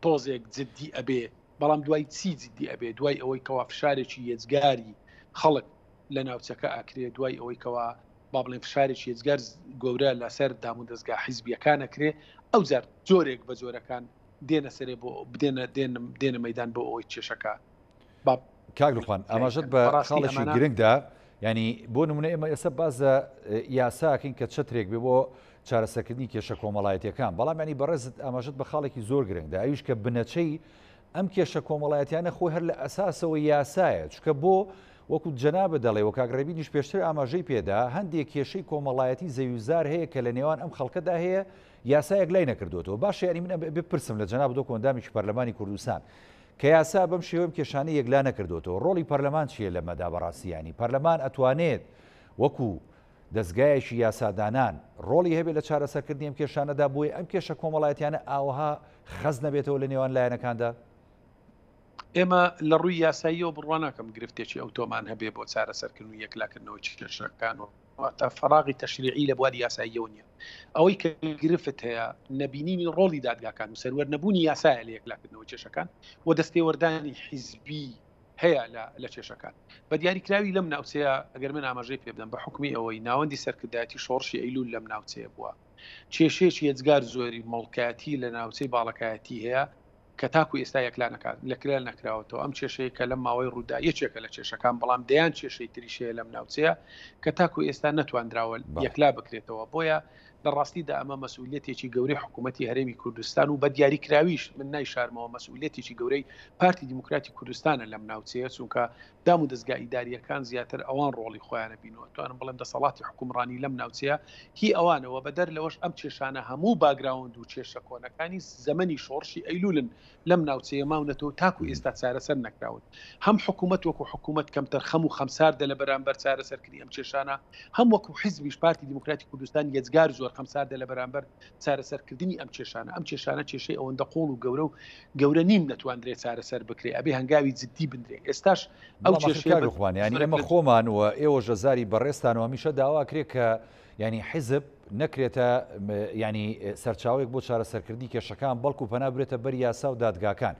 تۆزێک جدی ئەبێ، بەڵام دوای چی جدی ئەبێ؟ دوای ئەوەی کەوا فشارێکی یەجگاری خەڵک لە ناوچەکە ئەکرێ، دوای ئەوەی کەوا با بڵێن فشارێکی یەجگار گەورە لەسەر دامودەزگا حیزبیەکان ئەکرێ، ئەوجار جۆرێک بە جۆرەکان دێنە سەرێ بۆ دێنە دێنە مەدان بۆ ئەوەی کێشەکە با کاک لوقمان ئاماژەت بە خاڵێکی گرنگدا ینی بۆ نمونە ئێمە ئێستا باز لە یاساکەین کە چەترێک بێ بۆ چارەسەرکردنی کێشە کۆمەڵایەتیەکان بەڵام ینی بەڕێزت ئاماژەت بە خاڵێکی زۆر گرنگدا ئەویش کە بنەچەی ئەم کێشە کۆمەڵایەتیانە خۆی هەر لە ئەساسەوە یاسایە چکە بۆ وەکو جەنابە دەڵێ و کاک ڕێبینیش پێشتر ئاماژەی پێدا هەندێک کێشەی کۆمەڵایەتی زەویوزار هەیە کە لە نێوان ئەم خەڵکەدا هەیە یاسایەک لای نەکردوێتەوە باشە ینی من بپرسم لە جەناب دۆ کۆندامێکی پەرلەمانی کوردستان کە یاسا بەم شێوەیە کێشانەی یەکلا نەکردۆتەوە، ڕۆڵی پەرلەمان چییە لەمەدا بەڕاستی یانی پەرلەمان ئەتوانێت وەکو دەزگایەکی یاسادانان ڕۆڵی هەبێت لە چارەسەرکردنی ئەم کێشانەدا بۆیە ئەم کێشە کۆمەڵایەتیانە ئاوەها خەست نەبێتەوە لە نێوان لایەنەکاندا؟ ئێمە لە ڕووی یاساییەوە بڕوا ناکەم گرفتێکی ئەوتۆمان هەبێ بۆ چارەسەرکردن و یەکلاکردنەوەی کێشەکان و واتە فەراغی تەشریعی لە بواری یاساییەوە نییە. ئەوەی کە گرفت هەیە نەبینینی ڕۆڵی دادگاکان و سەروەر نەبوونی یاسایە لە یەکلاکردنەوەی کێشەکان و دەستێوەردانی حیزبی هەیە لە کێشەکان. بە دیاریکراوی لەم ناوچەیە ئەگەر من ئاماژەی پێ بدەم بە حوکمی ئەوەی ناوەندی سەرکردایەتی شۆڕشی ئەیلوول لەم ناوچەیە بووە کێشەیەکی یەجگار زۆری موڵکایەتی لە ناوچەی باڵەکایەتی هەیە کە تاکو ئێستا یەکلا نەکات لەکرا نەکراوەتەوە ئەم کێشەیە کە لەم ماوەی ڕوودا یەکێکە لە کێشەکان بەڵام دەیان کێشەی تریش هەیە لەم ناوچەیە کە تاکو ئێستا نەتواندراوە یەکلا بکرێتەوە بۆیە لە ڕاستیدا ئەمە مەسئولیەتێکی گەورەی حکوومەتی هەرێمی کوردستان و بە دیاریکراویش من نایشارمەوە مەسئولیەتێکی گەورەی پارتی دیموکراتی کوردستانە لەم ناوچەیە چونکە دام و دەزگا ئیدارییەکان زیاتر ئەوان ڕۆڵی خۆیانە بینوە توانم بڵێم دەسەڵاتی حکومڕانی لەم ناوچەیە هی ئەوانەوە بەدەر لەوەش ئەم کێشانە هەموو باگراوەند و کێشە کۆنەکانی زەمەنی شۆڕشی ئەیلولن لەم ناوچەیە ماونەتەوە تاکو ئێستا چارەسەر نەکراون هەم حکوومەت وەکو حکوومەت کەمتەرخەم و خەمساردە لە بەرامبەر چارەسەرکردنی ئەم کێشانە هەم وەکو حیزبیش پارتی دیموکراتی کوردستان یەجگار زۆر خەمساردە لە بەرامبەر چارەسەرکردنی ئەم کێشانە ئەم کێشانە کێشەی ئەوەندە قوڵ و گەورە و گەورە نین نەتواندرێت چارەسەر بکرێ ئەبێ هەنگاوی جدی بنرێ ئێستاش ئەو کێشەیە خوان ینی ئێمە خۆمان و ئێوە ژەزاری بەڕێزتان و هەمیشە داوا کرێ کە ینی حیزب نەکرێتە ینی سەرچاوێک بۆ چارەسەرکردنی کێشەکان بەڵکو پەنا برێتە بەر یاسا و دادگاکان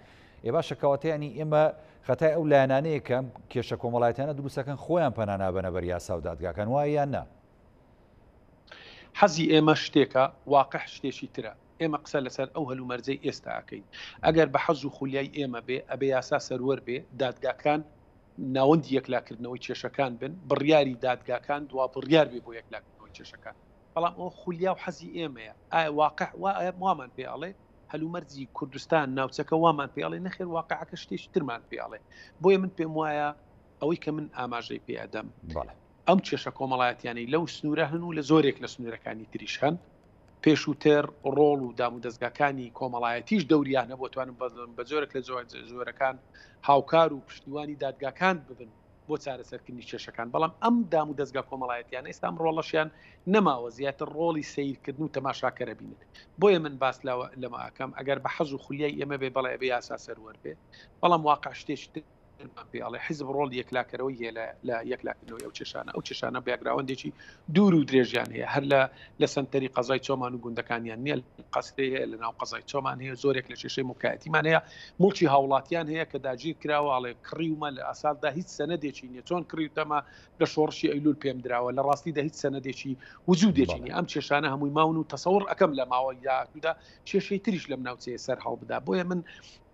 ئێ باشە کەواتە ینی ئێمە خەتای ئەو لایەنانەیە کە ئەم کێشە کۆمەڵایەتیانە دروستەکەن خۆیان پەنا نابەنە بەر یاسا و دادگاکان وایە یان نا؟ حەزی ئێمە شتێکە، واقع شتێکی ترە. ئێمە قسە لەسەر ئەو هەلومەرجەی ئێستا ئەکەین. ئەگەر بە حەز و خولیای ئێمە بێ، ئەبێ یاسا سەروەر بێ، دادگاکان ناوەندی یەکلاکردنەوەی کێشەکان بن، بڕیاری دادگاکان دوا بڕیار بێ بۆ یەکلاکردنەوەی کێشەکان. بەڵام ئەوە خولیا و حەزی ئێمەیە. ئایا واقع وا وامان پێ ئەڵێ؟ هەلومەرجی کوردستان، ناوچەکە وامان پێ ئەڵێ؟ نەخێر واقعەکە شتێکی ترمان پێ ئەڵێ. بۆیە من پێم وایە ئەوەی کە من ئاماژەی پێ ئەدەم، ئەم کێشە کۆمەڵایەتیانەی لەو سنوورە هەن و لە زۆرێک لە سنوورەکانی تریش هەن، پێشووتر ڕۆڵ و دامودەزگاکانی کۆمەڵایەتیش دەوریان هەبوو، توانم بە جۆرێک لە جۆرەکان هاوکار و پشتیوانی دادگاکان ببن بۆ چارەسەرکردنی کێشەکان، بەڵام ئەم دامودەزگا کۆمەڵایەتیانە ئێستا ئەم ڕۆڵەشیان نەماوە، زیاتر ڕۆڵی سەیرکردن و تەماشاکەرە بینن. بۆیە من باس لەمە ئەکەم، ئەگەر بە حەز و خولیای ئێمە بێ، بەڵێ ئەبێ یاسا سەروەر بێ، بەڵام واقع شتێکی تر مان پێ ئەڵێ. حیزب ڕۆڵی یەکلاکەرەوەی هەیە لە یەکلاکردنەوەی ئەو کێشانە. ئەو کێشانە باکگراوەندێکی دوور و درێژیان هەیە، هەر لە لە سەنتەری قەزای چۆمان و گوندەکانیان نییە، قەسرێ هەیە لە ناو قەزای چۆمان هەیە، زۆرێک لە کێشەی موڵکایەتیمان هەیە، موڵکی هاوڵاتیان هەیە کە داگیر کراوە، ئەڵێ کڕیومە، لە ئەساسدا هیچ سەنەدێکی نییە، چۆن کڕیوتەمە؟ لە شۆڕشی ئەیلول پێم دراوە، لە ڕاستیدا هیچ سەنەدێکی وجودێکی نییە. ئەم کێشانە هەمووی ماون و تەسەوڕ ئەکەم لە ماوەی داهاتوودا کێشەی تریش لەم ناوچەیە سەر هەڵبدا. بۆیە من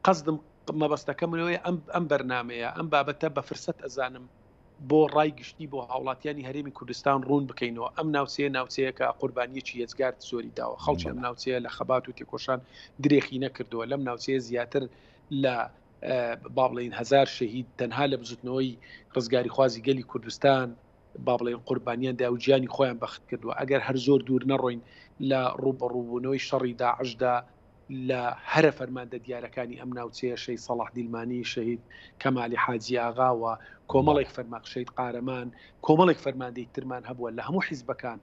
قەسدم مەبەستەکەم لەوەیە ئەم ئەم بەرنامەیە ئەم بابەتە بە فرسەت ئەزانم بۆ ڕای گشتی بۆ هاوڵاتیانی هەرێمی کوردستان ڕوون بکەینەوە ئەم ناوچەیە ناوچەیەکە قوربانیەکی یەجگار زۆری داوە خەڵکی ئەم ناوچەیە لە خەبات و تێکۆشان درێخی نەکردووە لەم ناوچەیە زیاتر لە با بڵێین هەزار شەهید تەنها لە بزوتنەوەی ڕزگاریخوازی گەلی کوردستان با بڵێین قوربانیان دا و گیانی خۆیان بەخت کردووە ئەگەر هەر زۆر دوور نەڕۆین لە ڕووبەڕووبوونەوەی شەڕی داعشدا لە هەرە فەرماندە دیارەکانی ئەم ناوچەیە شەهید سەڵاح دیلمانی، شەهید کەمالی حاجی ئاغا و کۆمەڵێک فەرما شەهید قارەمان، کۆمەڵێک فەرماندەی ترمان هەبووە لە هەموو حیزبەکان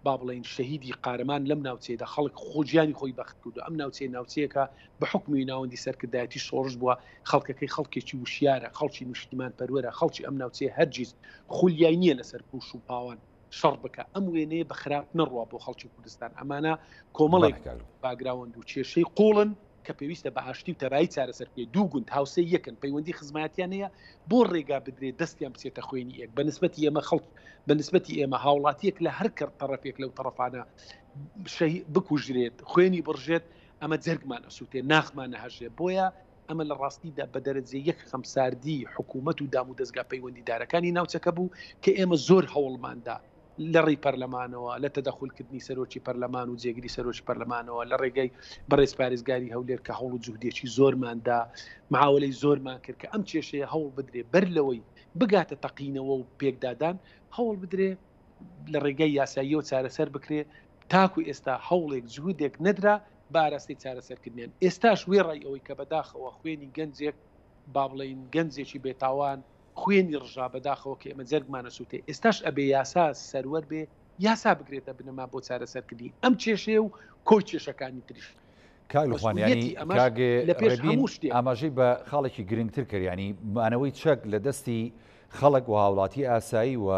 با بڵێین شەهیدی قارەمان لەم ناوچەیەدا خەڵک خۆ گیانی خۆی بەخت کردووە. ئەم ناوچەیە ناوچەیەکە بە حوکمی ناوەندی سەرکردایەتی شۆڕش بووە، خەڵکەکەی خەڵکێکی وشیارە، خەڵکی نیشتیمانپەروەرە، خەڵکی ئەم ناوچەیە هەرگیز خولیای نییە لەسەر پووش و پاوان شەڕ بکا، ئەم وێنەیە بە خراپ نەڕوا بۆ خەڵکی کوردستان، ئەمانە کۆمەڵێک باگراوەند و کێشەی قوڵن کە پێویستە بە ئاشتی و تەبایی چارەسەر بکرێت، دوو گوند هاوسێی یەکن، پەیوەندی خزمایەتیان هەیە، بۆ ڕێگا بدرێت دەستیان بچێتە خوێنی یەک، بە نسبەتی ئێمە خەڵک، بە نسبەتی ئێمە هاوڵاتیەک لە هەر کەر تەڕەفێک لەو تەڕەفانە شەهید بکوژرێت، خوێنی بڕژێت، ئەمە جەرگمان ئەسوتێ، ناخمان ئەهەژێ، بۆیە ئەمە لە ڕاستیدا بە دەرەجە یەک خەمساردی حکوومەت و دامودەزگا پەیوەندیدارەکانی ناوچەکە بوو کە ئێمە زۆر هەوڵماندا لە ڕێی پەرلەمانەوە، لە تەدەخولکردنی سەرۆکی پەرلەمان و جێگری سەرۆکی پەرلەمانەوە، لە ڕێگەی بەڕێز پارێزگاری هەولێر کە هەوڵ و جوهدێکی زۆرمان دا، معاوەلەی زۆرمان کرد کە ئەم کێشەیە هەوڵ بدرێ بەر لەوەی بگاتە تەقینەوە و پێکدادان، هەوڵ بدرێ لە ڕێگای یاساییەوە چارەسەر بکرێ، تاکو ئێستا هەوڵێک جهودێک نەدرا بە ئاراستەی چارەسەرکردنیان، ئێستاش وێڕای ئەوەی کە بەداخەوە خوێنی گەنجێک با بڵێین گەنجێکی بێتاوان خوێنی ڕژا بەداخەوە کە ئێمە جەرگمان ئەسوتێ، ئێستاش ئەبێ یاسا سەروەر بێ، یاسا بگرێتە بنەما بۆ چارەسەرکردنی ئەم کێشەیە و کۆی کێشەکانی تریش. کاک لوقمان یانی مەسئولیەتی ئەمەش کاک لە پێش ڕێبین هەموو شتێک. ئاماژەی بە خاڵێکی گرنگتر کرد یانی مانەوەی چەک لە دەستی خەڵک و هاوڵاتی ئاسایی و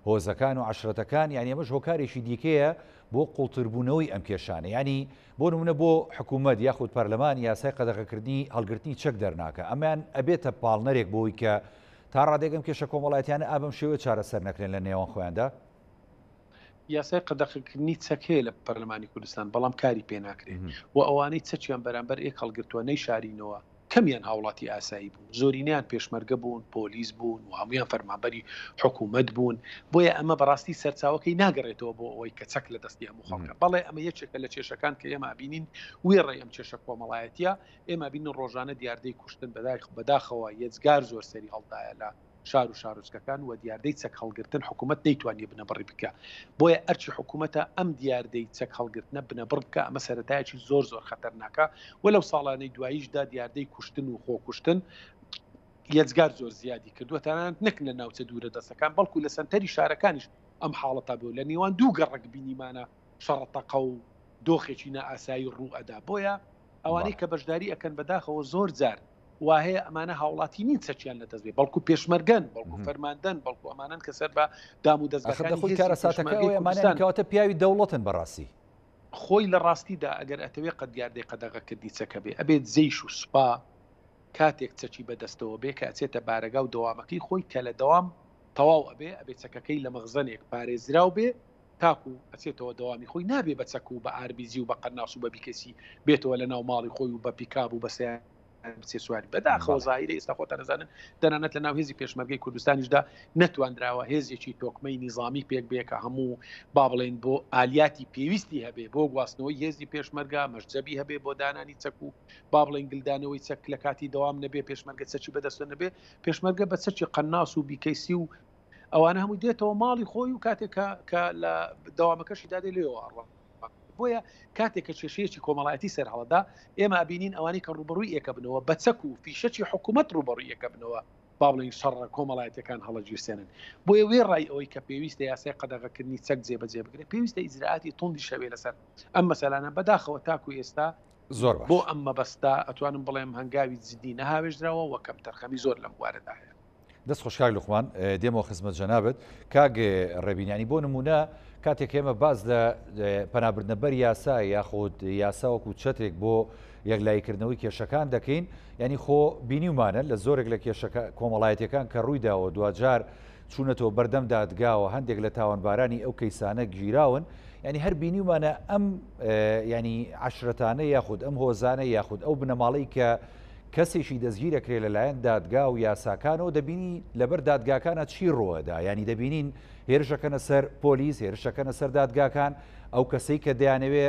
هۆزەکان و عەشرەتەکان یانی ئەمەش هۆکارێکی دیکەیە بۆ قوڵتربوونەوەی ئەم کێشانە یانی بۆ نمونە بۆ حکوومەت یاخود پەرلەمان یاسای قەدەغەکردنی هەڵگرتنی چەک دەرناکە ئەمەیان ئەبێتە پاڵنەرێک بۆی کە تا ڕادێک ئەم کێشە کۆمەڵایەتیانە ئا بەم شێوەیە چارەسەر نەکرێن لە نێوان خۆیاندا. یاسای قەدەخەکردنی چەک هەیە لە پەرلەمانی کوردستان، بەڵام کاری پێ ناکرێ و ئەوانەی چەکیان بەرامبەر ئێک هەڵگرتووە نەیشارینەوە، کەمیان هاوڵاتی ئاسایی بوون، زۆرینەیان پێشمەرگە بوون، پۆلیس بوون و هەموویان فەرمانبەری حکوومەت بوون، بۆیە ئەمە بەڕاستی سەرچاوەکەی ناگەڕێتەوە بۆ ئەوەی کە چەک لە دەستی هەموو خەڵکە. بەڵێ ئەمە یەکێکە لە کێشەکان کە ئێمە ئەبینین، وێڕای ئەم کێشە کۆمەڵایەتییە، ئێمە ئەبینین ڕۆژانە دیاردەی کوشتن بەداخەوە یەجگار زۆر سەری هەڵدایە لە شار و شارۆچکەکان و دیاردەی چەک هەڵگرتن حکوومەت نەیتوانیە بنەبڕی بکا بۆیە ئەرکی حکوومەتە ئەم دیاردەی چەک هەڵگرتنە بنەبڕ بکا ئەمە سەرەتایەکی زۆر زۆر خەتەرناکە و لەو ساڵانەی دواییشدا دیاردەی کوشتن و خۆکوشتن یەجگار زۆر زیادی کردووە تەنانەت نەک لە ناوچە دوورە دەستەکان بەڵکو لە سەنتەری شارەکانیش ئەم حاڵەتە بوو لە نێوان دوو گەڕەک بینیمانە شەڕەتەقە و دۆخێکی نائاسایی ڕوو ئەدا بۆیە ئەوانەی کە بەشداری ئەکەن بەداخەوە زۆر جار واهەیە ئەمانە هاوڵاتی نین چەکیان لە دەست بێ بەڵکو پێشمەرگەن بەڵکو فەرماندەن بەڵکو ئەمانەن کە سەر بە دام و دەزگاکانی خۆی کارەساتەکە ئەوەیە ئەمانە کەواتە پیاوی دەوڵەتن بەڕاستی. خۆی لە ڕاستیدا ئەگەر ئەتەوێ قەت دیاردەی قەدەغەکردنی چەک هەبێ ئەبێت جەیش و سوپا کاتێک چەکی بەدەستەوە بێ کە ئەچێتە بارەگا و دەوامەکەی خۆی کە لە دەوام تەواو ئەبێ ئەبێ چەکەکەی لە مەخزەنێک پارێزراو بێ. تاکو ئەچێتەوە دەوامی خۆی نابێ بە چەک و بە ئاربیجی و بە قەناس و بە بیکەسی بێتەوە لە ناو ماڵی خۆی و بە پیکاب و بە سەیارە بچێ سواری. بەداخەوە بەڵێ. زاهیرە ئێستا خۆتان ئەزانن تەنانەت لە ناو هێزی پێشمەرگەی کوردستانیشدا نەتواندراوە هێزێکی تۆکمەی نیزامی پێک بێ کە هەموو با بڵێین بۆ ئالیاتی پێویستی هەبێ بۆ گواستنەوەی هێزی پێشمەرگە، مەشجەبی هەبێ بۆ دانانی چەک و با بڵێین گلدانەوەی چەک لە کاتی دەوام نەبێ، پێشمەرگە چەکی بەدەستە نەبێ، پێشمەرگە بە چەکی قەناس و بیکەیسی و ئەوانە هەمووی دێتەوە ماڵی خۆی و کاتێک کە کە لە دەوامەکەشی دادێ لێەوە ئەڕوا. بۆیە کاتێک کە کێشەیەکی کۆمەڵایەتی سەرهەڵدا ئێمە ئەبینین ئەوانەی کە ڕوبەڕووی ئێکە بنەوە بە چەک و فیشەکی حکوومەت ڕوبەڕووی یەکە بنەوە با بڵێین شەڕە کۆمەڵایەتیەکان هەڵەگیرسێنن. بۆیە وێڕای ئەوەی کە پێویستە یاسای قەدەغەکردنی چەک جێبەجێ بکرێت، پێویستە ئیجرائاتی توندیش هەبێ لەسەر ئەم مەسەلانە. بەداخەوە تاکو ئێستا زۆر بۆ باش. ئەم مەبەستە ئەتوانم بڵێم هەنگاوی جدی نەهاوێژراوە و کەمتەرخەمی زۆر لەم بوارەدا هەیە. دەست خۆش کاک لوقمان، دێمەوە خزمەت جەنابت. کاک ڕێبین یانی بۆ نموونە کاتێک ئێمە باس لە پەنابردنە بەر یاسا یاخود یاسا وەکو چەترێک بۆ یەکلاییکردنەوەی کێشەکان دەکەین، یانی خۆ بینیومانە لە زۆرێک لە کێشە کۆمەڵایەتیەکان کە ڕوویداوە دواجار چوونەتەوە بەردەم دادگاوە هەندێک لە تاوانبارانی ئەو کەیسانە گیراون یانی هەر بینیومانە ئەم ینی عشرەتانە یاخود ئەم هۆزانە یاخود ئەو بنەماڵەی کە کەسێکی دەستگیرەکرێ لەلایەن دادگا و یاساکانەوە دەبینی لەبەر دادگاکانە چی ڕووەدا ینی دەبینین هێرشەکەنە سەر پۆلیس هێرشەکەنە سەر دادگاکان ئەو کەسەی کە دەیانەوێ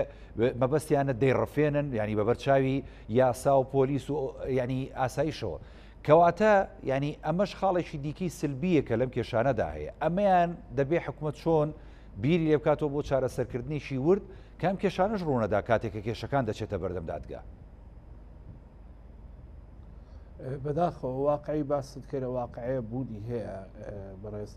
مەبەستیانە دەیڕفێنن ینی بەبەر چاوی یاسا و پۆلیس و ینی ئاسایشەوە. کەواتە ینی ئەمەش خاڵێکی دیکەی سلبیە کە لەم کێشانەدا هەیە ئەمەیان دەبێ حکومەت چۆن بیری لێ بکاتەوە بۆ چارەسەرکردنێکی ورد کە ئەم کێشانەش ڕوونەدا کاتێک کە کێشەکان دەچێتە بەردەم دادگا. بەداخەوە واقعی باست کرد واقعەیە بوونی هەیە بەڕێز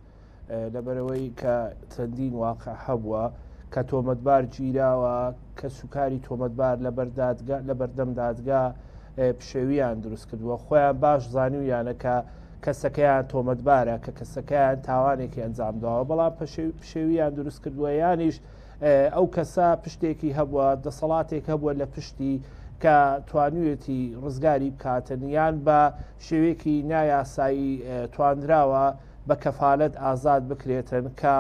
لەبەرئەوەی کە چەندین واقع هەبووە کە تۆمەتبار گیراوە، کەسوکاری تۆمەتبار لە بەردەم دادگا پشێویان دروست کردووە، خۆیان باش زانیویانە کە کەسەکەیان تۆمەتبارە، کە کەسەکەیان تاوانێکی ئەنجامداوە، بەڵام پشێویان دروست کردووە، یانیش ئەو کەسە پشتێکی هەبووە، دەسەڵاتێک هەبووە لە پشتی کە توانیویەتی ڕزگاری بکاتن، یان بە شێوەیەکی نایاسایی توانراوە بە کەفالەت ئازاد بکرێتن کە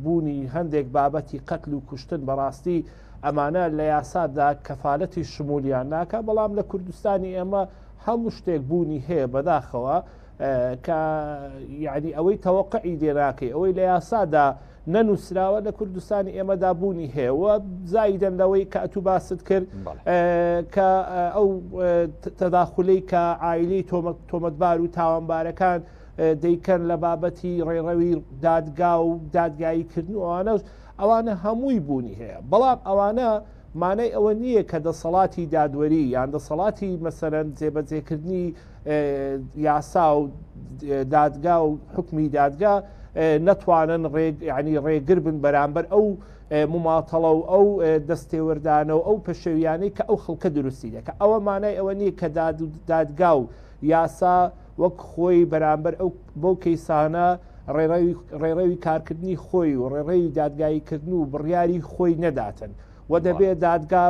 بوونی هەندێک بابەتی قەتل و کوشتن بەڕاستی ئەمانە لە یاسادا کەفالەتی شمولیان ناکا بەڵام لە کوردستانی ئێمە هەموو شتێک بوونی هەیە بەداخەوە کە یعنی ئەوەی تەوەقعی لێ ناکەی ئەوەی لە یاسادا نەنووسراوە لە کوردستانی ئێمەدا بوونی هەیە و زایدەن لەوەی کە ئەتوو باست کرد کە ئەو تەداخولەی کە عایلەی تۆمەتبار و تاوانبارەکان دەیکەن لە بابەتی ڕێڕەوی دادگا و دادگاییکردن و ئەوانەش ئەوانە هەمووی بوونی هەیە بەڵام ئەوانە مانای ئەوە نییە کە دەسەڵاتی دادوەری یان دەسەڵاتی مەسەرەن جێبەجێکردنی یاسا و دادگا و حکمی دادگا نەتوانن ڕێگ ینی ڕێگر بن بەرامبەر ئەو مماتەڵە و ئەو دەستێوەردانە و ئەو پەشێویانەی کە ئەو خەڵکە دروستی دەکە ئەوە مانای ئەوە نییە کە دادگا و یاسا وەک خۆی بەرامبەر ئەو بەو کەیسانە ڕێڕەوی ڕێڕەوی کارکردنی خۆی و ڕێڕەوی دادگاییکردن و بڕیاری خۆی نەداتن و دەبێ دادگا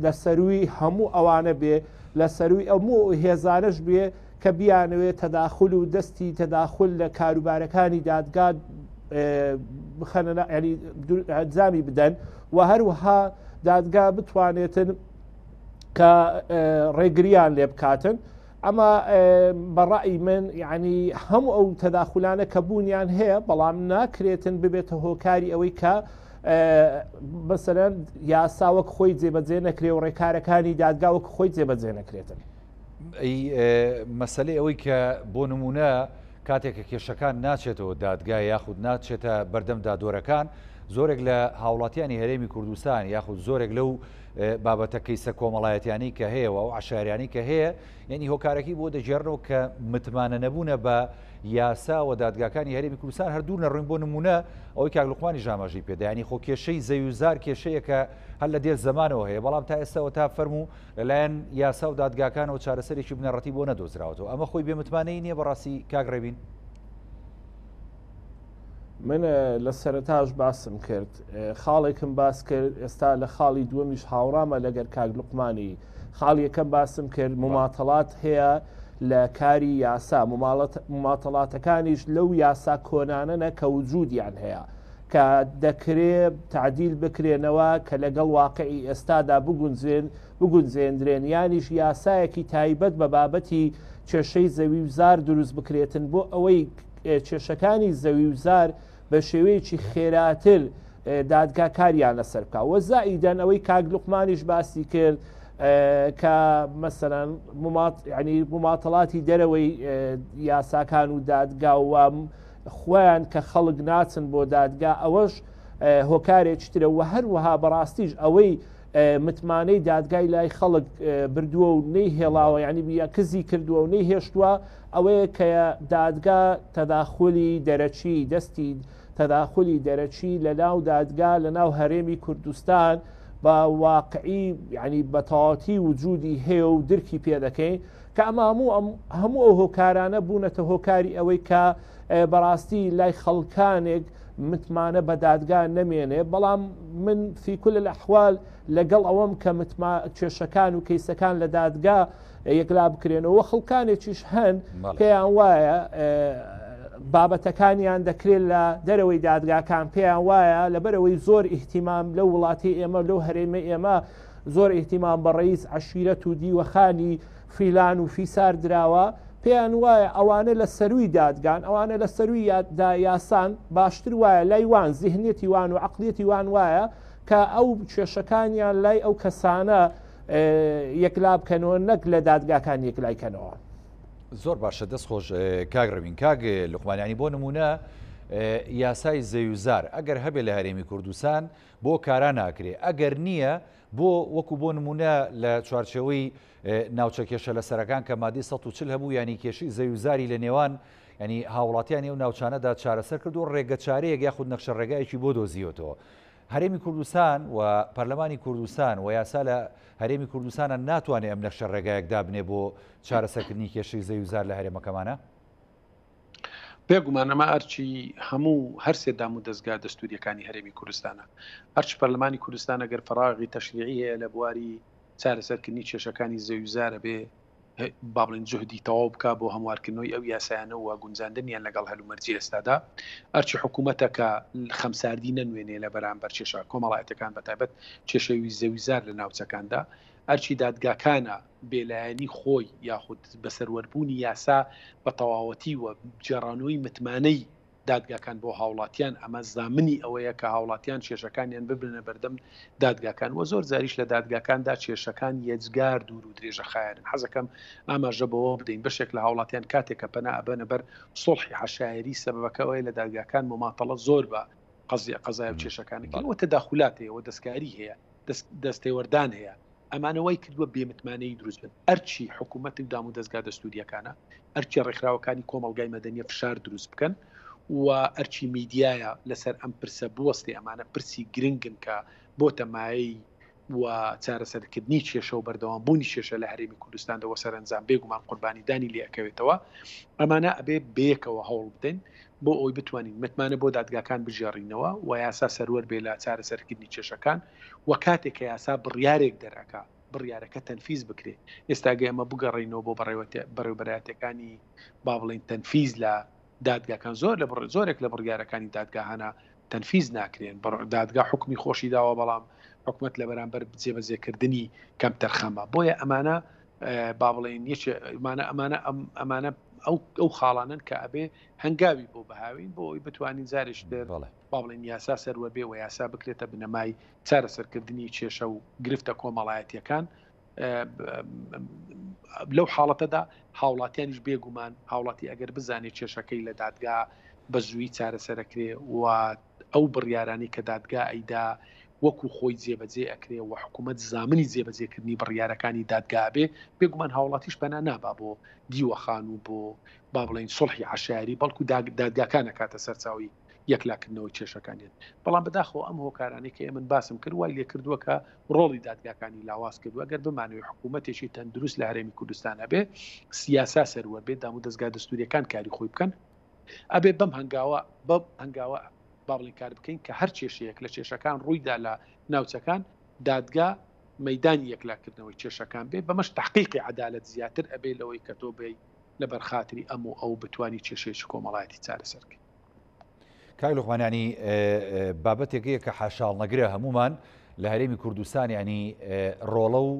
لە سەرووی هەموو ئەوانە بێ لە سەرووی ئەموو هێزانەش بێ کە بیانەوێ تەداخل و دەستی تەداخل لە کاروبارەکانی دادگا بخەنە ینی ئەنجامی بدەن و هەروەها دادگا بتوانێتن کە ڕێگریان لێ بکاتن ئەمە بە ڕەئی من یعنی هەموو ئەو تەداخولانە کە بوونیان هەیە بەڵام ناکرێتن ببێتە هۆکاری ئەوەی کە مەسەلەن یاسا وەک خۆی جێبەجێ نەکرێ و ڕێکارەکانی دادگا وەک خۆی جێبەجێ نەکرێتن. مەسەلەی ئەوەی کە بۆ نمونە کاتێک کە کێشەکان ناچێتەوە دادگا یاخود ناچێتە بەردەم دادوەرەکان زۆرێک لە هاوڵاتیانی هەرێمی کوردستان یاخود زۆرێک لەو بابەتە کەیسە کۆمەڵایەتیانەی کە هەیە و ئەو عەشایەریانەی کە هەیە یعنی هۆکارەکەی بۆ دەگێڕنەوە کە متمانە نەبوونە بە یاسا و دادگاکانی هەرێمی کوردستان هەر دوور نەڕوین بۆ نمونە ئەوەی کاک لوقمانی ژاماژەی پێدا ینی خۆ کێشەی زەویوزار کێشەیەکە هەر لە دێر زەمانەوە هەیە بەڵام تا ئێستاوە تا فەرموو لەلایەن یاسا و دادگاکانەوە چارەسەرێکی بنەڕەتی بۆ نەدۆزراوەتەوە ئەمە خۆی بێمتمانەی نییە بەڕاستی کاک ڕێبین؟ من لە سەرەتاش باسم کرد خاڵێکم باس کرد ئێستا لە خاڵی دووەمیش هاوڕامە لەگەر کاک لوقمانی خاڵ یەکەم باسم کرد مماتەڵات هەیە لە کاری یاسا مماتەڵاتەکانیش لەو یاسا کۆنانەنە کە وجودیان هەیە. کە دەکرێ تەعدیل بکرێنەوە کە لەگەڵ واقعی ئێستادا بگونجێن بگونجێندرێن یانیش یاسایەکی تایبەت بە بابەتی کێشەی زەوی و زار دروست بکرێتن بۆ ئەوەی کێشەکانی زەوی و زار بە شێوەیەکی خێراتر دادگا کاریان لەسەر بکە وە زائیدەن ئەوەی کاک لوقمانیش باسی کرد کە مەسەرەن ینی مماتەڵاتی دەرەوەی یاساکان و دادگا و خۆیان کە خەڵک ناچن بۆ دادگا ئەوەش هۆکارێکی ترە و هەروەها بەڕاستیش ئەوەی متمانەی دادگای لای خەڵک بردووە و نەی هێڵاوە یعنی بیە کزی کردووە و نەی هێشتووە ئەوەیە کە دادگا تەداخلی دەرەکی دەستی تەداخلی دەرەکی لە ناو دادگا لە ناو هەرێمی کوردستان بە واقعی یعنی بە تەواوەتی وجودی هەیە و درکی پێ دەکەین کە ئەمە هەموو ئەم هەموو ئەو هۆکارانە بوونەتە هۆکاری ئەوەی کە بەڕاستی لای خەڵکانێک متمانە بە دادگا نەمێنێ بەڵام من فی کل الاحوال لەگەڵ ئەوەم کە متما کێشەکان و کەیسەکان لە دادگا یەکلا بکرێنەوە خەڵکانێکیش هەن پێیان وایە بابەتەکانیان دەکرێت لە دەرەوەی دادگاکان پێیان وایە لەبەرەوەی زۆر ئیهتیمام لەو وڵاتی ئێمە لەو هەرێمە ئێمە زۆر ئیهتیمام بە ڕەئیس عەشیرەت و دیوەخانی فیلان و فیسار دراوە، پێیان وایە ئەوانە لە سەرووی دادگان، ئەوانە لە سەرووی یاسان، باشتر وایە لای وان زیهنیەتی وان و عەقڵیەتی وان وایە کە ئەو کێشەکانیان لای ئەو کەسانە یەکلا بکەنەوە نەک لە دادگاکان یەکلای کەنەوە. زۆر باشە دەست خۆش کاک ڕەوین. کاک لوقمان یانی بۆ نمونە یاسای زەویوزار ئەگەر هەبێ لە هەرێمی کوردستان بۆ کارا ناکرێ ئەگەر نییە بۆ وەکو بۆ نمونە لە چوارچێوەی ناوچە کێشە لەسەرەکان کە مادەی 140 هەبوو ینی کێشەی زەویوزاری لە نێوان ینی هاوڵاتیانی ئەو ناوچانەدا چارەسەر کرد و ڕێگە چارەیەک یاخود نەخشە ڕێگایەکی بۆ دۆزیوەتەوە هەرێمی کوردستان و پەرلەمانی کوردستان و یاسا لە هەرێمی کوردستانە ناتوانێت ئەم نەخشە ڕێگایەک دابنێ بۆ چارەسەرکردنی کێشەی زەویوزار لە هەرێمەکەمانە؟ بێگومان ئەمە ئەرکی هەموو هەرسێ دام و دەزگا دەستوریەکانی هەرێمی کوردستانە. ئەرکی پەرلەمانی کوردستان ئەگەر فەراغی تەشریعی هەیە لە بواری چارەسەرکردنی کێشەکانی زەویوزار ئەبێ با بڵێین جوهدی تەواو بکا بۆ هەموارکردنەوەی ئەو یاسایانە و گونجاندنیان لەگەڵ هەلومەرجی ئێستادا. ئەرکی حکوومەتە کە خەمساردی نەنوێنێ لە بەرامبەر کێشە کۆمەڵایەتیەکان بەتایبەت کێشەوی زەویزار لە ناوچەکاندا. ئەرکی دادگاکانە بێلایەنی خۆی یاخود بەسەروەربوونی یاسا بە تەواوەتی و گێڕانەوەی متمانەی دادگاکان بۆ هاوڵاتیان، ئەمە زامنی ئەوەیە کە هاوڵاتیان کێشەکانیان ببرنە بەردەم دادگاکان و زۆر جاریش لە دادگاکاندا کێشەکان یەجگار دوور و درێژەخایەنن. حەزەکەم ئاماژە بەوە بدەین بەشێک لە هاوڵاتیان کاتێک کە پەنا ئەبەنە بەر سوڵحی عەشایەری سەبەبەکە ئەوەیە لە دادگاکان موماتەڵە زۆر بە قەزیە قەزای و کێشەکان کرد و تەداخولات هەیە و دەستکاری هەیە دەستێوەردان هەیە ئەمانە وای کردووە بێمتمانەیی دروست بن. ئەرکی حکوومەت و دامودەزگا دەستوورییەکانە، ئەرکی ڕێکخراوەکانی کۆمەڵگای مەدەنییە فشار دروست بکەن و ئەرکی میدیایە لەسەر ئەم پرسە بوەستێ. ئەمانە پرسی گرنگن کە بۆتە مایەی و چارەسەرکردنی کێشە و بەردەوامبوونی کێشە لە هەرێمی کوردستاندا و سەرەنجام بێگومان قوربانیدانی لێ ئەکەوێتەوە. ئەمانە ئەبێ بەیەکەوە هەوڵ بدەین بۆ ئەوەی بتوانین متمانە بۆ دادگاکان بگێڕینەوە و یاسا سەروەر بێ لە چارەسەرکردنی کێشەکان و کاتێک کە یاسا بڕیارێک دەرئەکا بڕیارەکە تەنفیز بکرێ. ئێستا گەر ئێمە بگەڕێینەوە بۆ بەڕێوەبەرایەتیەکانی با بڵێین تەنفیز لە دادگاکان زۆر لە زۆرێک لە بڕیارەکانی دادگا هەنە تەنفیز ناکرێن دادگا حکومی خۆشی داوە بەڵام حکومت لە بەرامبەر جێبەجێکردنی کەمتەرخەمە بۆیە ئەمانە با بڵێین یەکێ ئەمانە ئەمانە ئەمانە ئەو ئەو خاڵانن کە ئەبێ هەنگاوی بۆ بهاوین بۆ ئەوی بتوانین جارێکی تر با بڵێین یاسا سەروەر بێ و یاسا بکرێتە بنەمای چارەسەرکردنی کێشە و گرفتە کۆمەڵایەتیەکان لەو حاڵەتەدا هاوڵاتیانیش بێگومان هاوڵاتی ئەگەر بزانێت کێشەکەی لە دادگا بە زووی چارەسەرەکرێ و ئەو بڕیارانەی کە دادگا ئەیدا وەکو خۆی جێبەجێ ئەکرێ و حکوومەت زامنی جێبەجێکردنی بڕیارەکانی دادگا بێ بێگومان هاوڵاتیش پەنا نابا بۆ دیوەخان و بۆ با بڵێین سوڵحی عەشایەری بەڵکو دادگاکان ئەکاتە سەرچاوەی یەکلاکردنەوەی کێشەکانیان بەڵام بەداخەوە ئەم هۆکارانەی کە ئێمن باسم کرد وای لێکردووە کە ڕۆڵی دادگاکانی لاواز کردووە گەر بمانەوێت حکوومەتێکی تەندروست لە هەرێمی کوردستان هەبێ سیاسا سەروەر بێت دامودەزگا دەستوریەکان کاری خۆی بکەن ئەبێ بەم هەنگاوە بەم هەنگاوە با بڵێین کار بکەین کە هەر کێشەیەک لە کێشەکان ڕوویدا لە ناوچەکان دادگا مەدانی یەکلاکردنەوەی کێشەکان بێ بەمەش تحقیقی عەدالەت زیاتر ئەبێ لەوەی کە تۆ بێی لەبەر خاتری ئەم و ئەو بتوانی کێشەیەکی کۆمەڵایەتی چارەسەر کەی. کاک لوقمان یانی بابەتێک هەیە کە حاشاڵنەگرە هەمومان لە هەرێمی کوردستان ینی ڕۆڵە و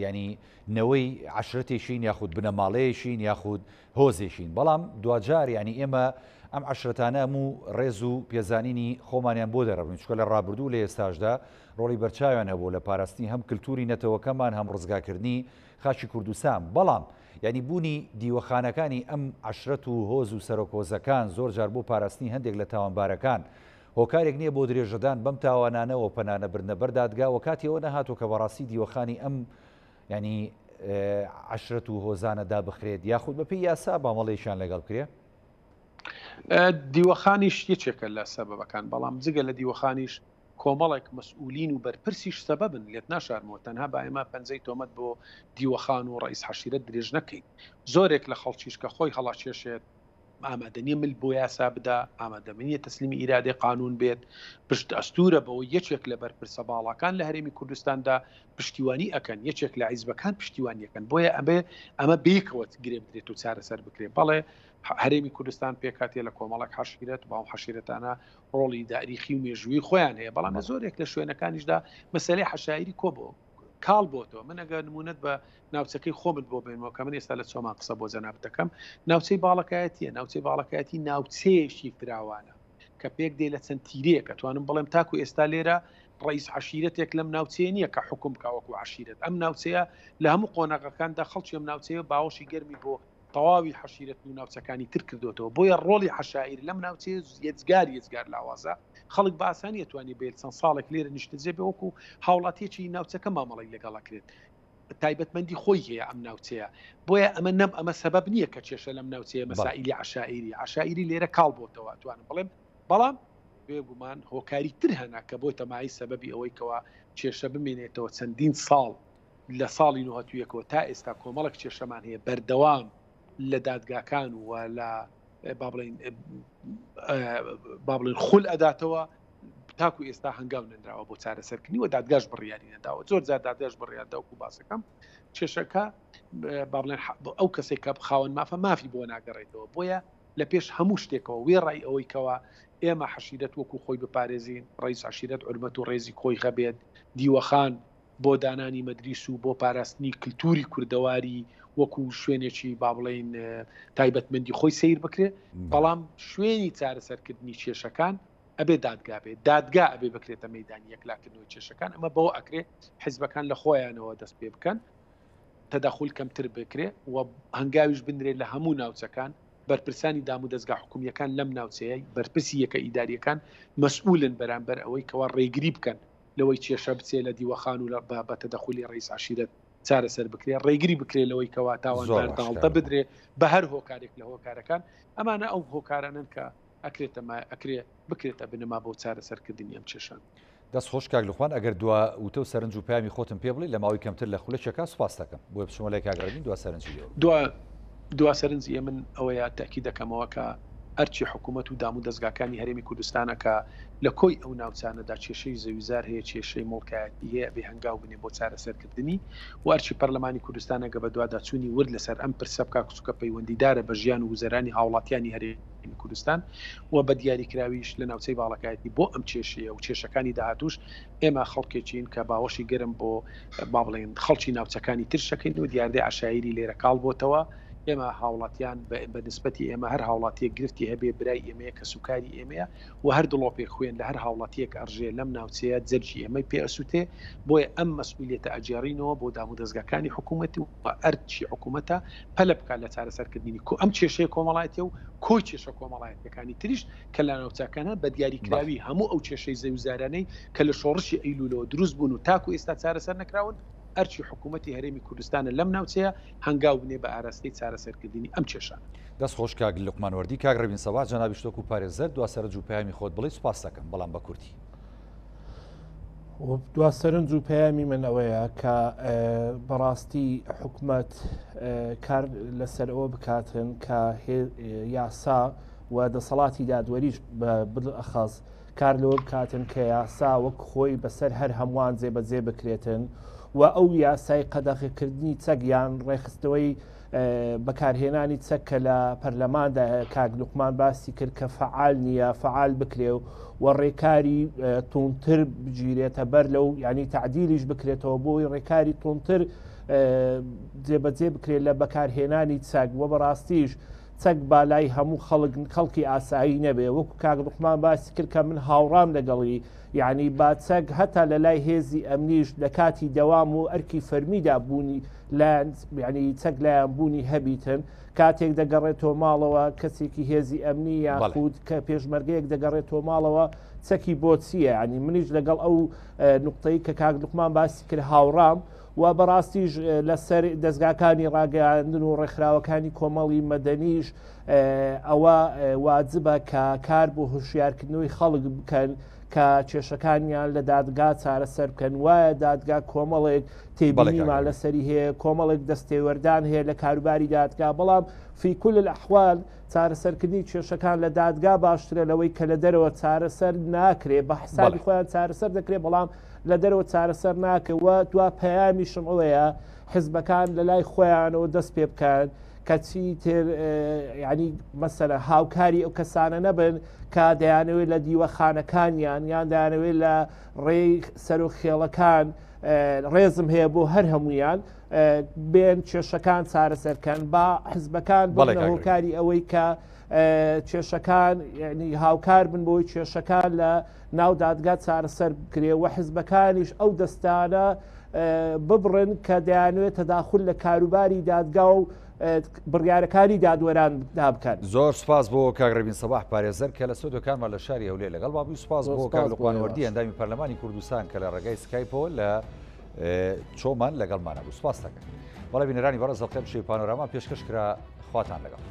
ینی نەوەی عشرەتێکین یاخود بنەماڵەیەکین یاخود هۆزێکین بەڵام دواجار ینی ئێمە ئەم عشرەتانە هەموو ڕێز و پێزانینی خۆمانیان بۆ دەرەبن چکە لە ڕابردوو لە ئێستاشدا ڕۆڵی بەرچاویان هەبوو لە پاراستنی هەم کللتوری نەتەوەکەمان هەم ڕزگاکردنی خاکی کوردستان بەڵام یانی بوونی دیوەخانەکانی ئەم عەشرەت و هۆز و سەرۆک هۆزەکان زۆر جار بۆ پاراستنی هەندێک لە تاوانبارەکان هۆکارێک نییە بۆ درێژەدان بەم تاوانانە و پەنا نەبردنە بەر دادگا و کاتی ئەوە نەهاتووە کە بەڕاستی دیوەخانی ئەم یانی عەشرەت و هۆزانە دابخرێت یاخود بەپێی یاسا مامەڵەیەکیان لەگەڵ بکرێ؟ دیوەخانیش یەکێکە لە سەبەبەکان بەڵام جگە لە دیوەخانیش کۆمەڵێک مەسئولین و بەرپرسیش سەبەبن، لێت ناشارمەوە تەنها با ئێمە پەنجەی تۆمەت بۆ دیوەخان و ڕەئیس عەشیرەت درێژ نەکەین. زۆرێک لە خەڵکیش کە خۆی هەڵەکێشێت، ئامادە نییە مل بۆ یاسا بدا، ئامادە نییە تەسلیمی ئیرادەی قانوون بێت، پشت ئەستوورە بەوەی یەکێک لە بەرپرسە باڵاکان لە هەرێمی کوردستاندا پشتیوانی ئەکەن، یەکێک لە حیزبەکان پشتیوانی ئەکەن، بۆیە ئەبێ ئەمە بەیەکەوە گرێ بدرێت و چارەسەر بکرێت. بەڵێ هەرێمی کوردستان پێکهاتیە لە کۆمەڵێک عەشیرەت، بەڵام عەشیرەتانە ڕۆڵی داریخی و مێژووی خۆیان هەیە بەڵام لە زۆرێک لە شوێنەکانیشدا مەسەلەی حەشایری کۆ بۆ کاڵ بۆتەوە من ئەگەر نمونەت بە ناوچەکەی خۆمت بۆ بێنمەوە کە من ئێستا لە چۆمان قسە بۆ جەناب دەکەم ناوچەی باڵەکایەتیە ناوچەی باڵەکایەتی ناوچەیەکی فراوانە کە پێک دێ لە چەند تیرەیەک ئەتوانم بڵێم تاکو ئێستا لێرە ڕئیس عشیرەتێک لەم ناوچەیە نییە کە حکوم بکا وەکو عشیرەت ئەم ناوچەیە لە هەموو قۆناغەکاندا خەڵکی ئەم ناوچەیە باوەشی گەرمی بۆ تەواوی حەشیرەت و ناوچەکانی تر کردۆتەوە بۆیە ڕۆڵی حەشائیر لەم ناوچەیە یەجگار یەجگار لاوازە خەڵک بە ئاسانی ئەتوانێ بێت چەند ساڵێک لێرە نیشتەجێ بێ وەکو هاوڵاتیەکی ناوچەکە مامەڵەی لەگەڵ ئەکرێت تایبەتمەندی خۆی هەیە ئەم ناوچەیە بۆیە ئەمە نەم ئەمە سەبەب نییە کە کێشە لەم ناوچەیە مەسائیلی عەشائیری عەشائیری لێرە کاڵ بۆتەوە ئەتوانم بڵێم بەڵام بێگومان هۆکاری تر هەنە کە بۆتە مایەی سەبەبی ئەوەی کەوا کێشە بمێنێتەوە چەندین ساڵ لە ساڵی نۆهەتویەکەوە تا ئێستا کۆمەڵێک کێشەمان هەیە بەردەوام لە دادگاکان و لە با بڵێین با بڵێن خول ئەداتەوە تاکو ئێستا هەنگاو نەنراوە بۆ چارەسەرکردنی و دادگاش بڕیاری نەداوە زۆر جار دادگاش بڕیار داوکو باسەکەم کێشەکە با بڵێن ئەو کەسێک کە خاوەن مافە مافی بۆ ناگەڕێتەوە بۆیە لە پێش هەموو شتێکەوە وێڕای ئەوەی کەوا ئێمە حەشیرەت وەکو خۆی بپارێزین ڕئیس عەشیرەت عورمەت و ڕێزی خۆی هەبێت دیوەخان بۆ دانانی مەدریس و بۆ پاراستنی کلتوری کوردەواری وەکو شوێنێکی با بڵێین تایبەتمەندی خۆی سەیر بکرێ بەڵام شوێنی چارەسەرکردنی کێشەکان ئەبێ دادگا بێ دادگا ئەبێ بکرێتە مەدانی یەکلاکردنەوەی کێشەکان ئەمە بەوە ئەکرێ حزبەکان لە خۆیانەوە دەست پێ بکەن تەدەخول کەمتر بکرێ و هەنگاویش بنرێت لە هەموو ناوچەکان بەرپرسانی دامودەزگا حکومییەکان لەم ناوچەیە بەرپرسی یەکە ئیداریەکان مەسئولن بەرامبەر ئەوەی کەوا ڕێگری بکەن لەوەی کێشە بچێ لە دیوەخان و بە تەدەخولی ڕەئیس عەشیرەت چارەسەر بکرێ، ڕێگری بکرێ لەوەی کەوا تاوانبار داڵدە بدرێ بە هەر هۆکارێک لە هۆکارەکان، ئەمانە ئەو هۆکارانەن کە ئەکرێتە ئەکرێ بکرێتە بنەما بۆ چارەسەرکردنی ئەم کێشانە. دەست خۆش کاک لوقمان ئەگەر دوا وتە و سەرنج و پەیامی خۆتم پێ بڵێی لە ماوەی کەمتر لە خولەکێکا سوپاست دەکەم بۆیە بچمە لای کاک ڕێبین دوا سەرنجی لێ دوا دوا سەرنجی ئێ من ئەوەیە تەئکید دەکەمەوە کە ئەرکی حکوومەت و دامودەزگاکانی هەرێمی کوردستانە کە لە کۆی ئەو ناوچانەدا کێشەی زەویزار هەیە، کێشەی موڵکایەتی هەیە ئەبێ هەنگاو بنێ بۆ چارەسەرکردنی و ئەرکی پەرلەمانی کوردستانە گە بەدواداچوونی ورد لەسەر ئەم پرسە بکا چونکە پەیوەندیدارە بە ژیان و گوزەرانی هاوڵاتیانی هەرێمی کوردستان و بە دیاریکراویش لە ناوچەی باڵەکایەتی بۆ ئەم کێشەیە و کێشەکانی داهاتووش ئێمە خەڵکێکین کە باوەشی گەرم بۆ با بڵێین خەڵکی ناوچەکانی ترش ئەکەین و دیاردەی عەشایری لێرە کاڵ بۆتەوە. ئێمە هاوڵاتیان بە نسبەتی ئێمە هەر هاوڵاتیەک گرفتی هەبێ برای ئێمەیە کەسوکاری ئێمەیە و هەر دڵۆپێک خوێن لە هەر هاوڵاتیەک ئەڕژێ لەم ناوچەیە جەرگی ئێمەی پێ ئەسوتێ بۆیە ئەم مەسئولیەتە ئەگێڕینەوە بۆ دامودەزگاکانی حکومەت و ئەرکی حکومەتە پەلە بکات لە چارەسەرکردنی کۆ ئەم کێشەیە کۆمەڵایەتیە و کۆی کێشە کۆمەڵایەتیەکانی تریش کە لە ناوچەکان هەن بە دیاریکراوی هەموو ئەو کێشەی زەویوزارانەی کە لە شۆڕشی ئەیلولەوە دروست بوون و تاکو ئێستا چارەسەر نەکراون ئەرکی حکومەتی هەرێمی کوردستانە لەم ناوچەیە هەنگاو بنێ بە ئاراستەی چارەسەرکردنی ئەم کێشانە. دەست خۆش کاک لوقمان وەردی. کاک ڕێبین سەباح جەنابیشت وەکو پارێزەر دوا سەرنج و پەیامی خۆت بڵێی سوپاست دەکەم بەڵام بە کورتی. دوا سەرنج و پەیامی من ئەوەیە کە بەڕاستی حکومەت کار لەسەر ئەوە بکاتن کە یاسا و دەسەڵاتی دادوەریش بە بڵەخەز کار لەوە بکاتن کە یاسا وەک خۆی بەسەر هەر هەمووان جێبەجێ بکرێتن و ئەو یاسای قەدەغەکردنی چەک یان ڕێکخستنەوەی بەکارهێنانی چەک کە لە پەرلەماندا هەیە کاک لوقمان باسی کرد کە فەعال نییە فەعال بکرێ و ڕێکاری توندتر بگیرێتە بەر لەو ینی تعدیلیش بکرێتەوە بۆی ڕێکاری توندتر جێبەجێ بکرێت لە بەکارهێنانی چەک وە بەڕاستیش چەک بالای هەموو خەڵک خەڵکی ئاسایی نەبێ وەکو کاک لوقمان باسی کرد کە من هاوڕام لەگەڵی یعنی با چەک هەتا لە لای هێزی ئەمنیش لە کاتی دەوام و ئەرکی فەرمیدا بوونی لایان یعنی چەک لایان بوونی هەبیتن کاتێک دەگەڕێتەوە ماڵەوە کەسێکی هێزی ئەمنی یاخود کە پێشمەرگەیەک دەگەڕێتەوە ماڵەوە چەکی بۆ چییە ینی منیش لەگەڵ ئەو نقطەی کە کاک لوقمان باسی کرد هاوڕام و بەڕاستیش لەسەر دەستگاکانی ڕاگەیاندن و ڕێکخراوەکانی کۆمەڵی مەدەنیش ئەوە واجبە کە کار بۆ هۆشیارکردنەوەی خەڵک بکەن کە کێشەکانیان لە دادگا چارەسەر بکەن وایە دادگا کۆمەڵێک تێبینیمان لەسەری هەیە کۆمەڵێک دەستێوەردان هەیە لە کاروباری دادگا بەڵام فی کل الاحوال چارەسەرکردنی کێشەکان لە دادگا باشترە لەوەی کە لە دەرەوە چارەسەر ناکرێ بە حسابی خۆیان چارەسەر دەکرێت بەڵام لە دەرەوە چارەسەر ناکرێت و دوا پەیامیشم ئەوەیە حزبەکان لە لای خۆیانەوە دەست پێ بکەن کە چیتر ینی مەسەلە هاوکاری ئەو کەسانە نەبن کە دەیانەوێت لە دیوەخانەکانیان یان دەیانەوێت لە ڕێی سەرۆک خێڵەکان ڕێزم هەیە بۆ هەر هەمویان بێن کێشەکان چارەسەرکەن با حزبەکان بەڵێ هۆکاری ئەوەی کە کێشەکان ینی هاوکار بن بۆی کێشەکان لە ناو دادگا چارەسەر بکرێ و حزبەکانیش ئەو دەستانە ببڕن کە دەیانوێت تەداخل لە کاروباری دادگا و بڕیارەکانی دادوەران بکەن. زۆر سوپاس بۆ کاک ڕێبین سەباح پارێزەر کە لە ستۆدیۆکانمان لە شاری هەولێر لەگەڵمان بووی، سوپاس بۆ کاک لوقمان وەردی ئەندامی پەرلەمانی کوردستان کە لە ڕێگای سکایپەوە لە چۆمان لەگەڵمانە بوو. سوپاس دەکەم. بەڵێ بینەرانی بەڕێز ئەڵقەی ئەمشەوی پانۆراما پێشکەش کرا، خواتان لەگەڵ.